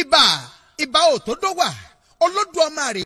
Ibà ibà ò tó dọ́wà Olódùmarè.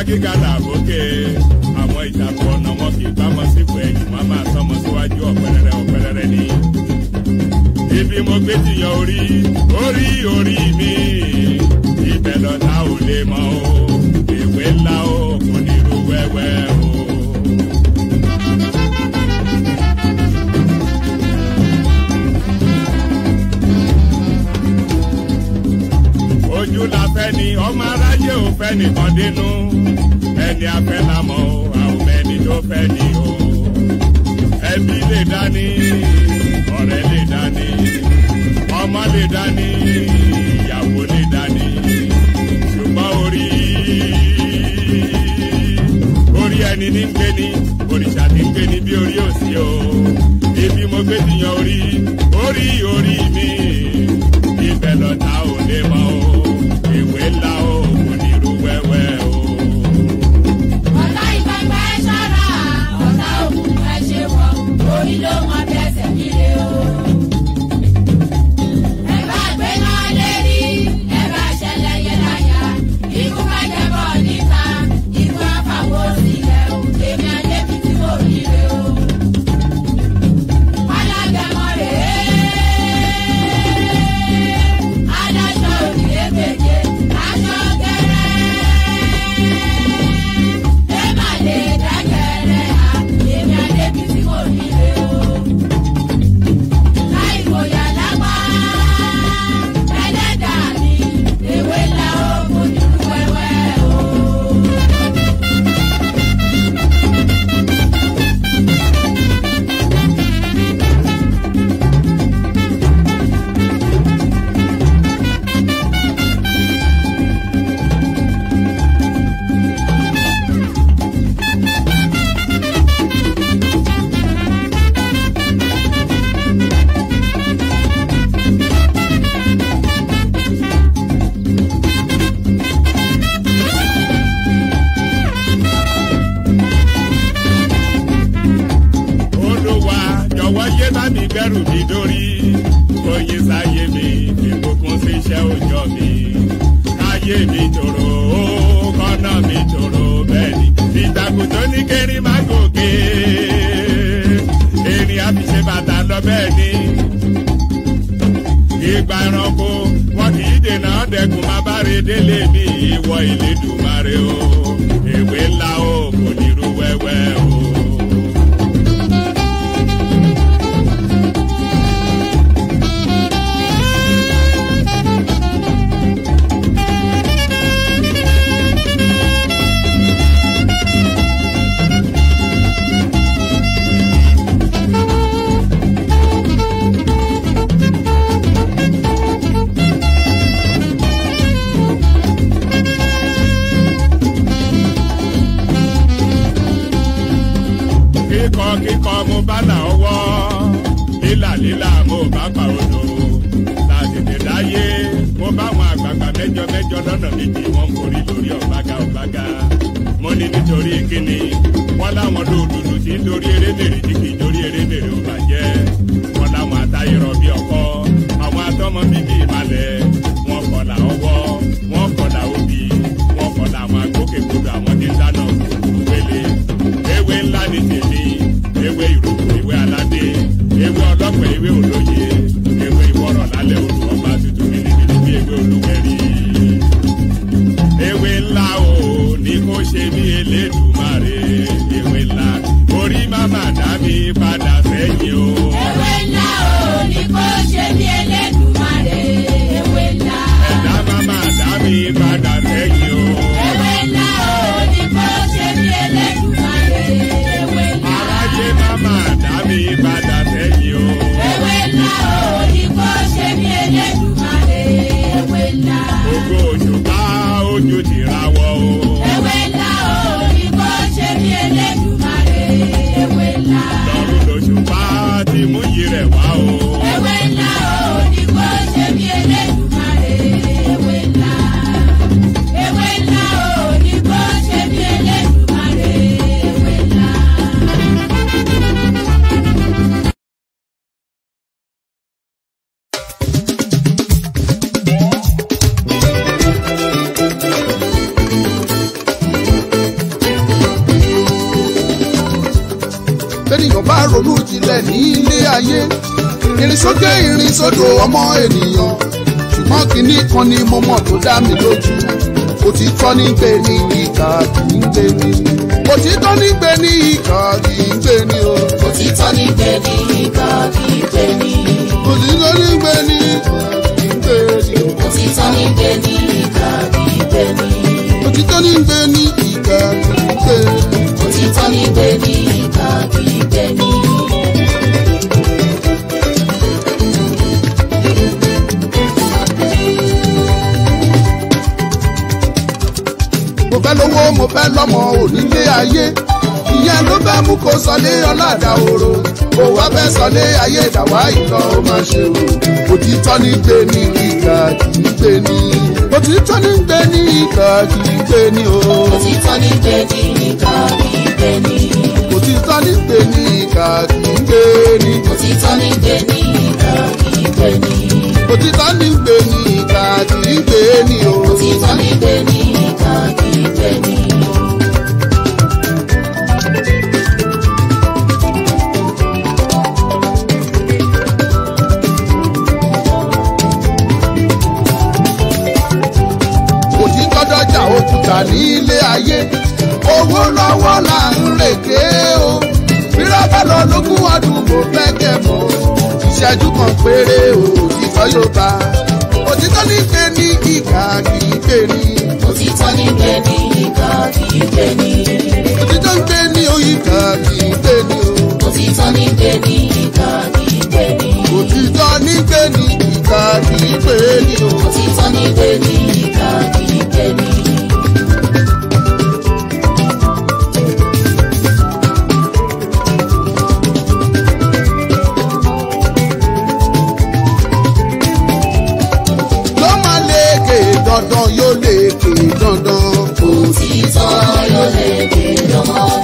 Gíga làbókè àwọn ìtàkùn ọ̀nà wọn kì í bámọ sípò ẹ̀yìn wọn máa sọmọ síwájú ọ̀pẹ̀rẹ̀rẹ̀ ọ̀pẹ̀rẹ̀rẹ̀ ni. Ibi mo gbé ti yan orí orí orí mi ibẹ̀ lọ́ta ò lè mọ̀ o ìwé ńlá o kò ní irú wẹ́wẹ́ o. Ojú la fẹ́ ni ọmọ aráyé ò fẹ́ nìkan dínú ẹni afẹ́ la mọ̀ o àwọn ẹni tó fẹ́ ni o. Ẹbí lè dání, ọ̀rẹ́ lè dání, ọmọ lè dání, ìyàwó lè dání, ṣùgbọ́n orí orí ẹni ní ń gbé ní òrìṣà ní ń gbé ní bí orí ò sí o. Ibi mo gbé ti yan orí orí orí mi ibẹ̀ lọ́ta ò lè mọ̀ o. Ìwé ńlá o kò ní irú wẹ́wẹ́ o. Ọ̀tá ìgbàgbà ẹ ṣọ́ra, ọ̀tá òkùnkùn ẹ ṣe wọ̀, orí ló mọ bí ẹsẹ̀ nílé o. Ẹ bá gbé náà lérí, ẹ bá ṣẹlẹ̀ yẹ láyà, ikú bá jẹ́bọ̀ níta, ikú àfàwọ̀ sílẹ̀ o, èmi àdébí tí mo ríre o. Alágẹmọ rèé, adájọ́ òdìlé méje, aṣọ gẹ́rẹ́. Ẹ má lè dágẹ̀rẹ́ à, èmi àdébí tí mo ríre o. Láì fòyà lápá, ẹlẹ́dàá mi, ewé ńlá ogun nínú wẹ́wẹ́ o. Olúwa jọ̀wọ́ yé bá mi gbẹ́rù mi dórí oyin sáyé mi ìbùkún sí iṣẹ́ òòjọ́ mi káyé mi tòrò ó kọ́nà mi tòrò bẹ́ẹ̀ ni ìtàkùn tó ní kẹrin má gòkè erin á fi ṣe bàtà lọ bẹ́ẹ̀ ni ìgbà ẹranko wọn kì í dènà dẹkùn má bá re délé mi ìwọ Elédùmarè o èwe ńlá o kò ní irú wẹ́wẹ́ o. Kíkọ kíkọ mo bá là ọwọ́, lílà lílà mo bá pa odò. Látètè dáyé, mo bá àwọn àgbààgbà mẹ́jọ mẹ́jọ lọ́nà méjì wọ́n ń forí lórí ọ̀gbága ọ̀gbága. Mo ní nítorí kíni, wọ́n láwọn lòdùdù tí ń dorí erémèrè tí kì í dorí erémèrè ó bàjẹ́. Wọ́n láwọn atayọ̀rọ̀ bí ọkọ, àwọn atọ́mọ bíbí ìmàlẹ̀. Wọ́n kọlà ọwọ́, wọ́n kọlà obì, wọ́n kọlà. Bẹ́nìyàn bá ronú jinlẹ̀ ní ilé ayé, ìrìn sókè ìrìn sódò ọmọ ènìyàn. Ṣùgbọ́n kinní kan ni mo mọ̀ tó dá mi lójú. Òtítọ́ ní gbé ní ìkà kì í gbé ní. Òtítọ́ ní gbé ní ìkà kì í gbé ní o. Òtítọ́ ní gbé ní ìkà kì í gbé ní. Òtítọ́ ní gbé ní ìkà kì í gbé ní o. Òtítọ́ ní gbé ní ìkà kì í gbé ní. Òtítọ́ ní gbé ní ìkà kì í gbé ní. Òtítọ́ ní gbé ní ìkà kì í gbé ní. Mo fẹ́ lówó, mo fẹ́ lọ́mọ onílé ayé. Ìyẹn ló fẹ́ mú kó sọlé ọ̀làdà òro. Kò wá fẹ́ sọlé ayé ìdàwá ìlọ ó máa ṣe o. Òtítọ́ ní gbé ní ìkà kì í gbé ní. Òtítọ́ ní gbé ní ìkà kì í gbé ní o. Òtítọ́ ní gbé ní ìkà kì í gbé ní. Òtítọ́ ní gbé ní ìkà kì í gbé ní. Òtítọ́ ní gbé ní ìkà kì í gbé ní. Òtítọ́ ní gbé ní ìkà kì í gbé ní o. Òtítọ́ ní gbé ní ìkà kì í gbé ní. Òtítọ́ dọ́jà òkúta ní ilé ayé. Owó lọ́wọ́ là ń rèké o. Bírọ́bà lọ lógún ọdún kò fẹ́ kẹ́mọ́. Ìṣẹ́jú kan péré o, òtítọ́ yóò bá. Òtítọ́ ní gbé ní ìkà kì í gbé ní. Òtítọ́ ní gbé ní ìkà kì í gbé ní. Òtítọ́ ń gbé ní ìkà kì í gbé ní o. Òtítọ́ ní gbé ní ìkà kì í gbé ní. Òtítọ́ ní gbé ní ìkà kì í gbé ní o. Òtítọ́ ní gbé ní ìkà kì í gbé ní. Ló máa lékè dandan yóò lékè dandan. Òtítọ́ yóò lékè dandan.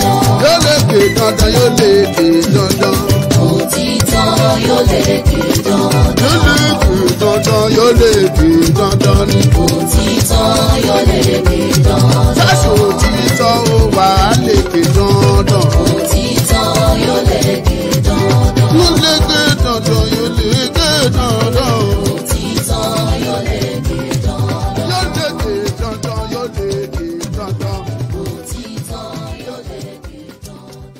Yóò lékè dandan yóò lékè dandan. Òtítọ́ yóò lékè dandan. Yóò lékè dandan yóò lékè dandan ni. Òtítọ́ yóò lékè dandan. Jésù òtítọ́ ó wà á lékè dandan. Òtítọ́ yóò lékè dandan. Yóò lékè dandan yóò lékè dandan. Òtítọ́ yóò lékè dandan. Yóò lékè dandan yóò lékè dandan. Òtítọ́ yóò lékè dandan.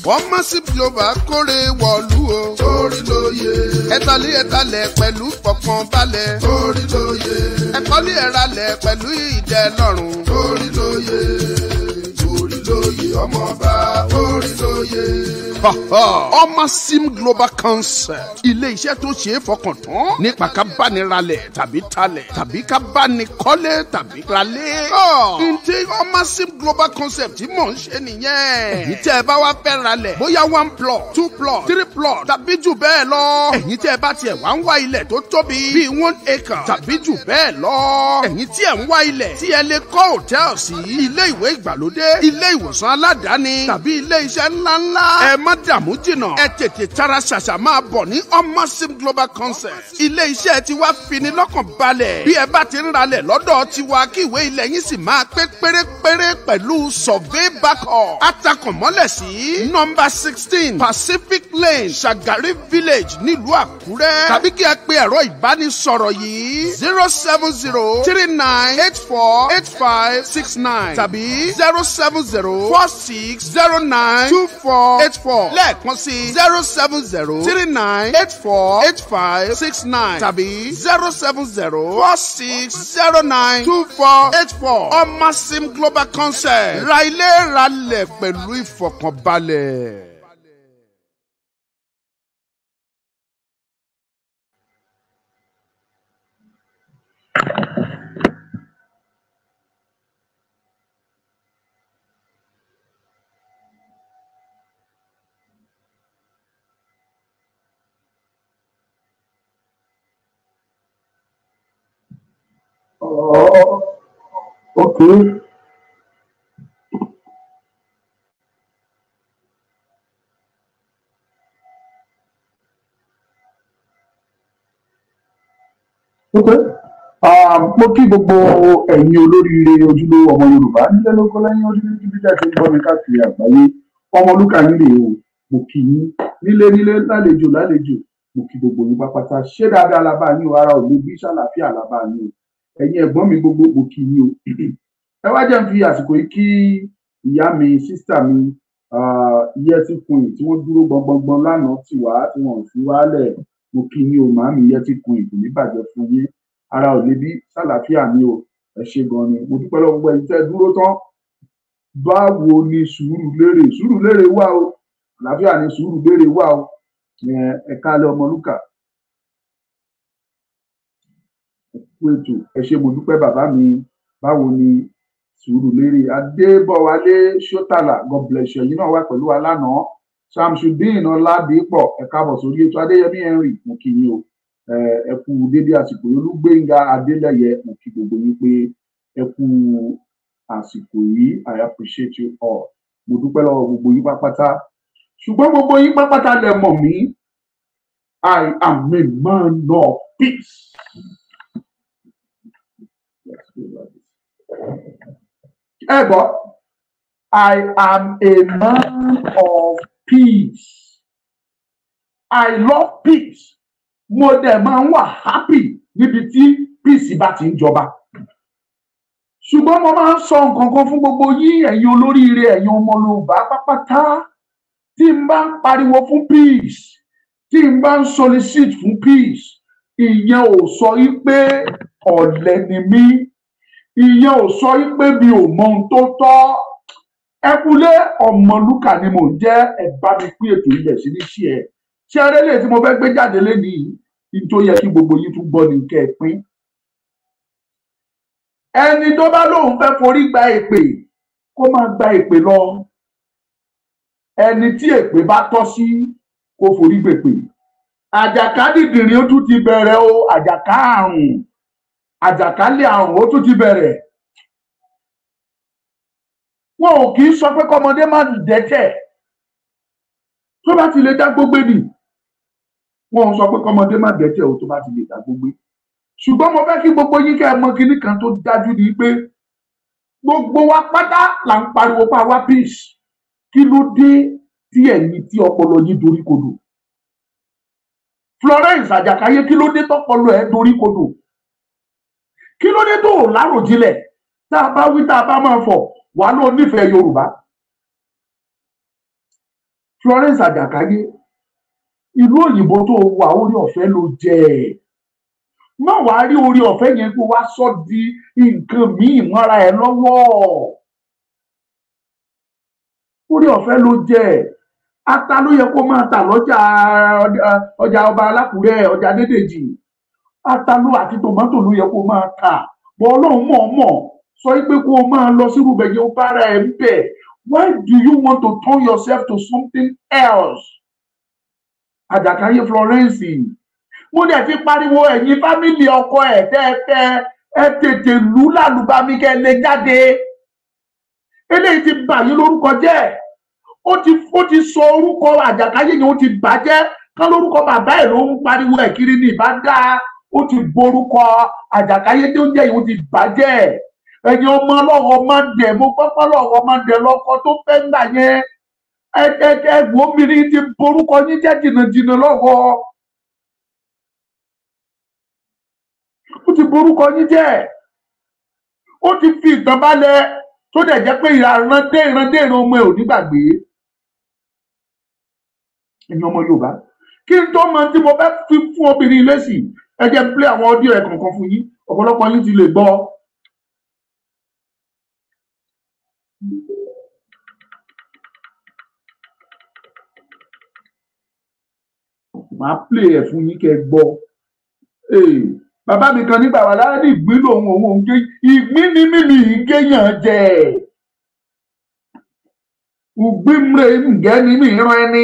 Wọ́n má sí global kórè wọ̀lú o. Orí lóye. Ẹ̀tàlí ẹ̀tàlẹ̀ pẹ̀lú fọkàn balẹ̀. Orí lóye. Ẹ̀kọ́lé ẹ̀ralẹ̀ pẹ̀lú ìdẹ́lọ́rùn. Orí lóye. Orí lóye ọmọọba. Orí lóye. Ọmọ Sim Global Concept, ilé iṣẹ́ tó ṣe é fọkàn tán nípa ká bá ní ralẹ̀ tàbí talẹ̀ tàbí ká bá ní kọ́lé tàbí ralé. Ǹjẹ́ Ọmọ Sim Global Concept tí mò ń ṣe nìyẹn. Èyí tẹ́ ẹ bá wá fẹ́ ralẹ̀ bóyá 1 plot, 2 plot, 3 plot tàbí jù bẹ́ẹ̀ lọ. Ẹ̀yin tẹ́ ẹ bá tiẹ̀ wá ń wá ilẹ̀ tó tóbi bíi 1 acre tàbí jù bẹ́ẹ̀ lọ. Ẹ̀yin tí ẹ̀ ń wá ilẹ̀ tí ẹ lè kọ́ hòtẹ́ẹ̀lì sí, ilé ìwé ìgbàlódé, ilé ìwòsàn aládàáni tàbí ilé iṣẹ́ ńláńlá. Ẹ má dààmú jìnnà. Ẹ tètè tara ṣàṣà máa bọ̀ ní Omosim Global Concept. Ilé iṣẹ́ tiwa fini lọ́kàn balẹ̀. Bí ẹ bá ti ń ralẹ̀ lọ́dọ̀ tiwa, kí ìwé ilẹ̀ yín sì máa pé pérépéré pẹ̀lú survey backup. Atakànmọ́lẹ̀ sí nọ́mbà 16 Pacific Lane, Shagari Village, nílùú Àkúrẹ́. Tàbí kí ẹ pe ẹ̀rọ ìbánisọ̀rọ̀ yìí 070 39 84 85 69 tàbí 070 46 09 24 84. Lẹ́ẹ̀kan sí 070 39 84 85 69 tàbí 070 46 09 24 84. Omasim Global Concept, ra ilé ralẹ̀ pẹ̀lú ìfọ̀kànbalẹ̀. Oh, okay. Okay. Mo kí gbogbo ẹ̀yin olóríire ojúlówó ọmọ Yorùbá nílé lóko lẹ́yìn ojúlówó bí jáde ń gbọ́ mi káàkiri àgbáyé. Ọmọlúkà yín rèé o, mo kí yín nílé nílé, lálejò lálejò, mo kí gbogbo yín pápátá. Ṣé dáadáa la bá yín o? Ara ò lè bí, ṣàlàáfíà la bá yín o. Ẹ̀yin ẹ̀gbọ́n mi gbogbo, mo kí yín o. Ẹ wá jẹ́ n fi àsìkò yìí kí ìyá mi, sísítà mi, Yẹtí Queen, tí wọ́n dúró gbọngbọngbọn lánàá tì wá, tí wọ́n ò fi wálẹ̀. Mo kí yín o màámi Yẹtí Queen, kò ní bàjẹ́ fún yín. Ara ò lè bí, ṣàlàáfíà ni o. Ẹ ṣé gan ni, mo dúpẹ́ lọ́wọ́ gbogbo ẹ̀yin tẹ́ dúró tán. Báwo ni sùúrù lérè? Sùúrù lérè wà o, àlàáfíà ni sùúrù lérè wà o. Ẹ káalẹ́ Ọmọlúkà, kú ètò. Ẹ ṣé, mo dúpẹ́ bàbá mi. Báwo ni sùúrù lérè? Adébọ̀wálé Ṣótàlà, God bless you. Ẹ̀yin náà wà pẹ̀lú wa lánàá. Samsudeen Ọládìpọ̀, ẹ káàbọ̀ sórí ètò. Adéyẹmí Henry, mo kí yín o. Ẹ kú dédé àsìkò yìí. Olúgbénga Adélẹyẹ, mo kí gbogbo yín pé ẹ kú àsìkò yìí. I appreciate you all. Mo dúpẹ́ lọ́wọ́ gbogbo yín pápátá. Ṣùgbọ́n gbogbo yín pápátá lẹ mọ̀ mí. I am a man of peace. Ẹ gbọ́, I am a man of peace. I love peace. Mo dẹ̀ máa ń wà happy níbi tí peace bá ti ń jọba. Ṣùgbọ́n mo máa ń sọ nǹkan kan fún gbogbo yín, ẹ̀yin olóríire, ẹ̀yin ọmọ Yorùbá pápátá. Tí n bá ń pariwo fún peace, tí n bá ń solicit fún peace, ìyẹn ò sọ yí pé ọ̀lẹ ni mí, ìyẹn ò sọ yí pé mi ò mọ ohun tó tọ́. Ẹ kúlé, Ọmọlúkà ni mò ń jẹ́. Ẹ bá mi pín ètò ilẹ̀ sí ní ṣí ẹ. Ṣé eré lè tí mo fẹ́ gbé jáde lénìí ní tó yẹ kí gbogbo yín tún gbọ́ ní kẹ́ ẹ pín. Ẹni tó bá lóun fẹ́ forí gba èpè, kó máa gba èpè lọ. Ẹni tí èpè bá tọ́ sí, kó forí gbèpè. Àjàká dìdìrín ó tún ti bẹ̀rẹ̀ o. Àjàká àrùn, àjàkálẹ̀ àrùn ó tún ti bẹ̀rẹ̀. Wọn ò kì í sọ pé kọ́mọdé má dẹ́tẹ̀ tó bá ti lè dá gbógbé nì. Wọn ò sọ pé kọ́mọdé má dẹ́tẹ̀ o tó bá ti lè dá gbógbé. Ṣùgbọ́n mo fẹ́ kí gbogbo yín kẹ́ ẹ mọ̀ kinní kan tó dájú ni pé gbogbo wa pátá là ń pariwo pa wá peace. Kí ló dé tí ẹ̀yin tí ọpọlọ yín dorí kodò? Florence Àjàkáyé, kí ló dé tọpọlọ ẹ dorí kodò? Kí ló dé tó o láròjinlẹ̀? Tá a bá wí, tá a bá máa fọ̀, wà ló nífẹ̀ẹ́ Yorùbá. Florence Àjàkáyé, ìlú òyìnbó tó wà, orí ọ̀fẹ́ ló jẹ́. Má wàá rí orí ọ̀fẹ́ yẹn kó wá sọ di nǹkan míì mọ́ra ẹ lọ́wọ́. Orí ọ̀fẹ́ ló jẹ́. Ata ló yẹ kó máa tà lọ́jà ọjà ọba Alákùrẹ́, ọjà Dédèjì. Ata ló àti tòmátò ló yẹ kó máa tà. Bọ́ Ọlọ́run mọ̀ọ́mọ̀ sọ pé kó o máa lọ sírú bẹ̀ yẹn, ó bára ẹ̀ ń bẹ̀. Why do you want to turn yourself to something else? Àjàkáyé Florence, mo dẹ̀ ti pariwo ẹ̀yin fámìlì ọkọ ẹ̀ tẹ́ẹ̀tẹ́ ẹ tètè lù lálùbami kẹ́ lè jáde. Eléyìí ti bà yín lórúkọ jẹ́. Ó ti sọ orúkọ Àjàkáyé yẹn, ó ti bàjẹ́. Kán lórúkọ bàbá ẹ̀ ló ń pariwo ẹ̀ kiri ní ìbá dáa. Ó ti borúkọ Àjàkáyé tó ń jẹ́ yìí, ó ti bàjẹ́. Ẹ̀yin ọmọ ọlọ́wọ́ máa ń dẹ̀, mo gbọ́ pé ọlọ́wọ́ máa ń dẹ̀ lọ́kọ tó fẹ́ gbà yẹn. Ẹ̀ẹ́dẹ́gbọ̀n obìnrin ti borúkọ yín jẹ́ jìnnàjìnnà lọ́wọ́. Ó ti borúkọ yín jẹ́, ó ti fi ìtàn balẹ̀ tó dẹ̀ jẹ́ pé ìran dé ìran dé ìran ọmọ ẹ̀ ò ní gbàgbé. Ẹ̀yin ọmọ Yorùbá, kí n tó mọ tí mo fẹ́ fi fún obìnrin lésì, ẹ jẹ́ n play àwọn audio ẹ̀ kọ̀ọ̀kan fún yín, ọ̀pọ̀lọpọ̀ yín ti lè gbọ́. Màá play ẹ̀ fún yín kẹ́ ẹ gbọ́. Bàbá mi kan nígbà wà lára ní ìgbín lòun òun òun gé ìgbín ní mímì ìgéyàn jẹ. Ìgbín rè ǹgẹ́ ní mí rán ẹni.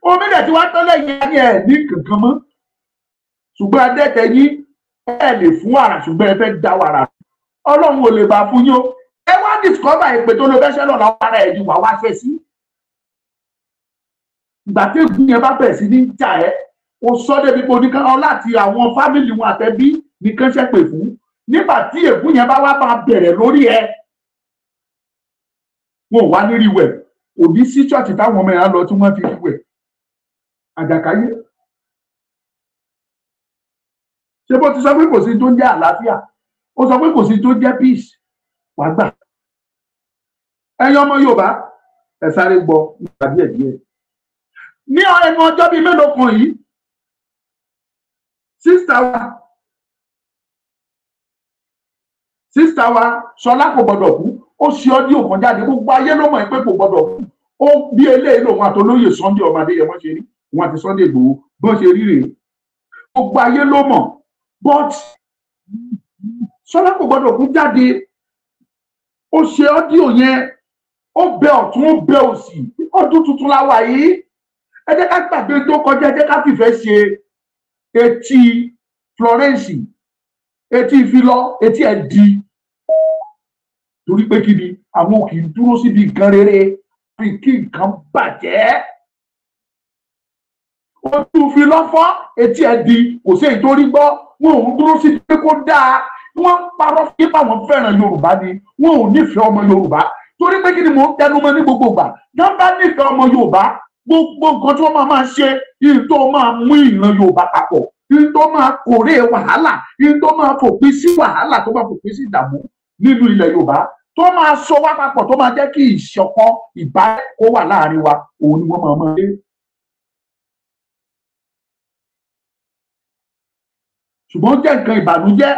Omi dẹ̀ tí wàá tọ́lẹ̀ yẹn ni ẹ̀ ní kankan mọ́. Ṣùgbọ́n adẹ́tẹ̀ yín ẹ lè fún wàrà, ṣùgbọ́n ẹ fẹ́ da wàrà. Ọlọ́run ò lè bá fún yín o. Ẹ wá discover èpè tó lọ bẹ́sẹ̀ lọ́la ara ẹ̀ ni wàá wá ṣe sí. Ìgbà tí ègún yẹn bá bẹ̀rẹ̀ sí ní jà ẹ́, o sọ débi pé oníkan láti àwọn fámìlì wọn àtẹbí nìkan ṣẹ́pè fún. Nígbà tí ègún yẹn bá wá máa bẹ̀rẹ̀ lórí ẹ, wọn ò wá ní rí wẹ̀. Òbí sí ṣọ́ọ̀ṣì táwọn ọmọ yẹn lọ tí wọ́n fi rí wẹ̀. Àjàkáyé. Ṣé bó ti sọ pé kò sí tó ń jẹ́ àlàáfíà? Ó sọ pé kò sí tó ń jẹ́ peace. Wàá gbà. Ẹ̀yin ọmọ Yorùbá, ẹ sáré gbọ́ nípa díẹ̀ díẹ̀. Ní ẹnu ọjọ́ bíi mélòó kan yìí, sísítà wa Ṣọlá kò gbọdọ̀ kú. Ó ṣe ọdí òkan jáde, gbogbo ayé ló mọ̀ pé kò gbọdọ̀ kú. Ó bí eléyìí lòun àtolóyè Sunday ọmọ Adéyẹmọ ṣe rí, òun àti Sunday Ìgbòho bọ́n ṣe rí rèé. Gbogbo ayé ló mọ̀, but Ṣọlá kò gbọdọ̀ kú jáde. Ó ṣe ọdí yẹn, ó bẹ ọ̀tún, ó bẹ òsì. Ọdún tuntun la wà yìí. Ẹ jẹ́ ká gbàgbé tó kọjá, ẹ jẹ́ ká fìfẹ́ ṣe. Etí Florence, etí Filọ, etí ẹ̀ di. Torí pé kí ni àwọn kì í dúró síbi nǹkan rere, fi kí nǹkan bàjẹ́. Ojú Filọ fọ́, etí ẹ̀ di, kò sí èyí tó rí gbọ́. Wọn ò ń dúró síbi pé kó dáa. Wọ́n ń parọ́ fún pé àwọn fẹ́ràn Yorùbá ni, wọn ò nífẹ̀ẹ́ ọmọ Yorùbá. Torí pé kí ni mò ń tẹnu mọ́ ní gbogbo ìgbà? Nọ́mbà nífẹ̀ẹ́ ọmọ Yorùbá, gbogbo nǹkan tí wọ́n máa máa ṣe, ìyí tó máa mú ìran Yorùbá papọ̀, ìyí tó máa kórè wàhálà, ìyí tó máa fòpin sí wàhálà, tó máa fòpin sí ìdààmú nínú ilẹ̀ Yorùbá, tó máa so wá papọ̀, tó máa jẹ́ kí ìṣọ̀kan ìbá kó wà láàrin wa, òun ni wọ́n máa máa ṣe. Ṣùgbọ́n ó jẹ́ nǹkan ìbànújẹ́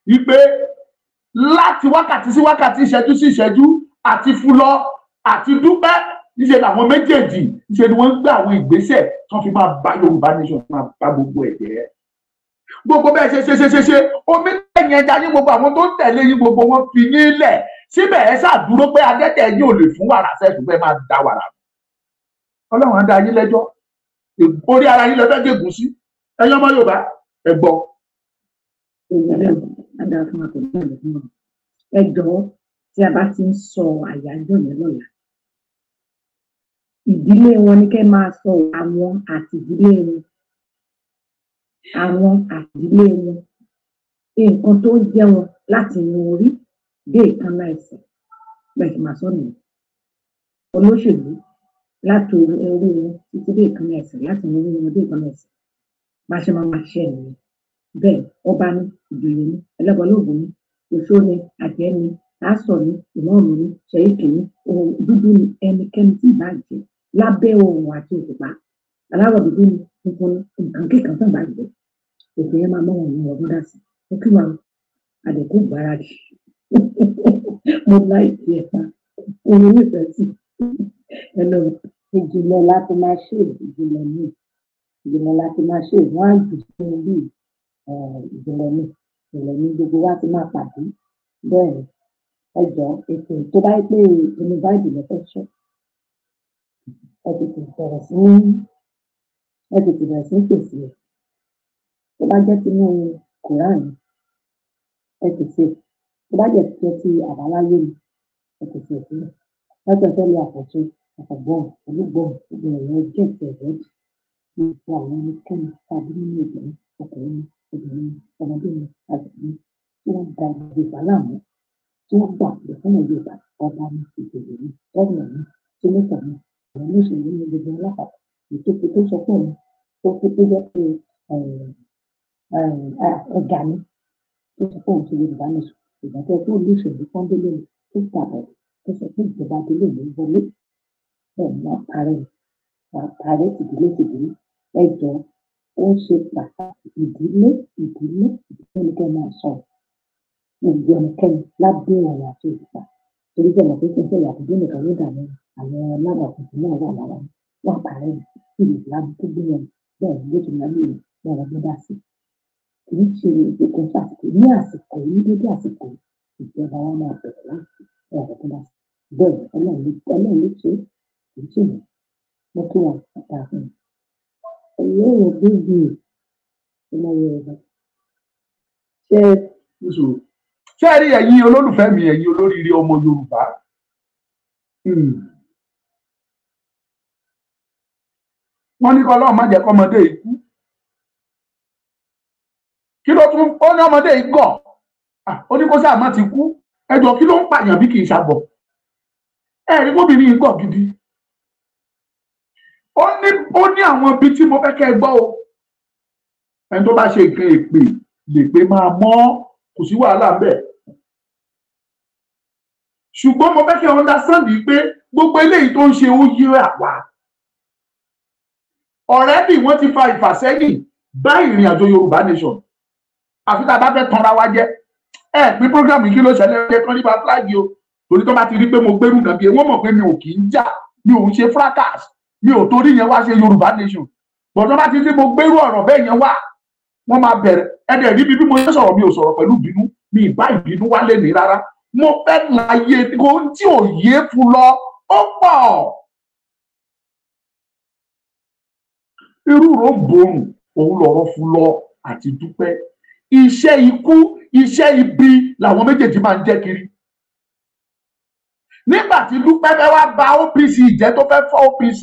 wípé láti wákàtí sí wákàtí, ìṣẹ́jú sí ìṣẹ́jú, àti Fúlọ àti Dúpẹ́, níṣẹ́ làwọn méjèèjì níṣẹ́ ni wọ́n ń gbé àwọn ìgbésẹ̀ tó fi máa bá Yorùbá nation, máa bá gbogbo ẹ̀ jẹ́. Gbogbo bẹ́ẹ̀ ṣe ṣe ṣe ṣe ṣe, omi tẹ̀yìn ẹja yín, gbogbo àwọn tó ń tẹ̀lé yín, gbogbo wọn fi yín lẹ̀ síbẹ̀. Ẹ ṣàdúró pé adẹ́tẹ̀ yín ò lè fún wàrà sẹ́sùn, pé máa da wàrà. Ọlọ́run á dá yín lẹ́jọ́, orí ara yín lọ́fẹ́ gégùn sí. Ẹ̀yin ọmọ Yorùbá, ẹ gbọ́. Ẹ jọ̀ọ́, tí a bá ti ń sọ àyájọ́ yẹn lọ́la, ìdílé wọn ni kẹ́ máa sọ, àwọn àti ìdílé wọn, àwọn àti ìdílé wọn, nǹkan tó ń jẹ́ wọn láti inú orí dé èékánná ẹsẹ̀, bẹ́ẹ̀ sì máa sọ nìyẹn. Olóṣèlú láti orí wọn títí dé èékánná ẹsẹ̀, láti inú orí wọn dé èékánná ẹsẹ̀, bá ṣe máa máa ṣe nìyẹn. Bẹ́ẹ̀ ọba ní, ìjòyè ní, ẹlẹ́bọlóògùn ní, oṣó ní, àjẹ́ ní, pásítọ̀ ní, ìmọ̀ọ́mù ní, ṣẹ̀yìnkì ní, ohun dúdú ní, ẹnikẹ́ni tí ìbá jẹ́ lábẹ́ oòrùn àti òṣùpá, aláwọ̀ dúdú ní, funfun ní, nǹkan kíkan tó bá jẹ́, òfin yẹn máa mọ́ wọn ní ọdún dá sí. Ó kí wa àdẹ̀kù gbáradì. Mo láìkí ẹ̀ pa, òun nífẹ̀ẹ́ sí ẹ lọ. Ìjìnlẹ̀ láti máa ṣe, ìjìnlẹ̀ ní, ìjìnlẹ̀ láti máa ṣe, wọ́n á jù sínú bíi ìjìnlẹ̀ ní, ìjìnlẹ̀ ní gbogbo wa ti máa pàdé. Bẹ́ẹ̀ ni, ẹ jọ̀ọ́, ètò tó bá yẹ pé inú báìbù lọ fẹ́ ṣe, ẹ tètè bẹ̀rẹ̀ sí ní, ẹ tètè bẹ̀rẹ̀ sí ní pèsè ẹ̀. Tó bá jẹ́ tinú Kùránì, ẹ pèsè ẹ̀. Tó bá jẹ́ ti àbáláyé ni, ẹ pèsè ẹ̀ sílẹ̀. Lọ́jọ́ fẹ́ lo àkànṣe, àkàngbọ̀n, olúgbọ̀n, gbogbo ẹ̀rọ gẹ̀ẹ́tì ẹ̀rẹ́dì. Gbogbo àwọn ẹnikẹ́ni tàbí nínú obìnrin, ọkùnrin ni, Obìnrin, ọmọdé ni, àgbà ni, tí wọ́n da Yorùbá láàmú, tí wọ́n gbà pé fún Yorùbá, ọba ní, ìjòyè ní, gómìnà ní, senator ní, àwọn olóṣèlú ní, gbogbo alápapọ̀, ìtókò tó sọ fún òun tó tó tó jẹ́ pé ọ̀gá ni tó sọ pé òun ṣe Yorùbá nation. Ìgbà tó yẹ kó olóṣèlú pọ́nbélé ni tó gbàgbọ́ tó sọ pé ìjọba délé ní wọlé, bẹ́ẹ̀ ni wọ́n parẹ́, wọ́n parẹ́ tìdílé tìdílé. Ẹ jọ, ó ṣe pàtàkì, ìdílé ìdílé ìdílé ní kẹ́ máa sọ̀rọ̀ gbogbo ẹnikẹ́ni lábẹ́ ọ̀rọ̀ àti òṣùpá, torí bẹ́ẹ̀ mọ̀ pé kí n fẹ́ yàtọ̀ bí nìkan ló dààmú àwọn aláwọ̀ tuntun náà wà lára wọn, wọ́n parẹ́ ní ìlú ìlànà tó gbé wọn. Bẹ́ẹ̀ ni ló ti máa lè wọn ọgbọ́n dá sí, kì í ṣe ìgbókun sàsìkò ní àsìkò yìí, dédé àsìkò ìjọba wa máa bẹ̀rẹ̀ láti wọn ọgbọ́n dá sí. Bẹ́ẹ̀ ni Ọlọ́run ló ṣe, kì í ṣe yẹn. Mo kí wọn pàtàkì fún mi. Ọlọ́run bíbí ọmọ Yorùbá ṣe Ṣé ẹ rí ẹ̀yin olólùfẹ́ mi, ẹ̀yin olóríire ọmọ Yorùbá, wọ́n ní kọ́lọ́ọ̀ má jẹ́ kọ́mọdé ikú. Kí ló tún ó ní ọmọdé yìí gọ̀? Ó ní kó sáà má ti kú. Ẹjọ́, kí ló ń pààyàn bí kì í ṣàbọ̀? Ẹ rí kóbìnrin yìí gọ̀ gidi. Ó ní àwọn ibi tí mo fẹ́ kẹ́ ẹ gbọ́ o. Ẹni tó bá ṣe nǹkan èpè lè pé máa mọ́, kò sí wàhálà ńbẹ̀. Ṣùgbọ́n mo fẹ́ kẹ́ understand pé gbogbo eléyìí tó ń ṣe ó yé àwa. Already wọ́n ti fa ìfàsẹ́yìn bá ìrìn àjò Yorùbá nation. Àfi tá a bá fẹ́ tanra wa jẹ. Ẹ pín program yìí, kí ló ṣẹlẹ̀ ẹ kán nípa flag o. Torí tó bá ti rí pé mo gbérù kan bí wọ́n mọ̀ pé mi ò kì í jà, mi ò ń ṣe fracas, mi ò torí yẹn wá ṣe Yorùbá nation. Bọ̀dọ̀ bá ti rí mo gbérù ọ̀rọ̀ bẹ́ẹ̀ yẹn wá, wọ́n máa bẹ̀rẹ̀. Ẹ dẹ̀ rí bí mo ṣe sọ̀rọ̀, mi ò sọ̀rọ̀ pẹ̀lú ìbínú, mi ì bá ìbínú wálé ní rárá. Mo fẹ́ láyé ohun tí ò yé fún lọ, ó pọ̀. Irú ròǹbòrùn òun lọ̀rọ̀ fún lọ àti Dúpẹ́. Iṣẹ́ ikú, iṣẹ́ ibi làwọn méjèèjì máa ń jẹ́ kiri. Nígbà tí Dúpẹ́ fẹ́ wá ba OPC jẹ́, tó fẹ́ fọ́ OPC,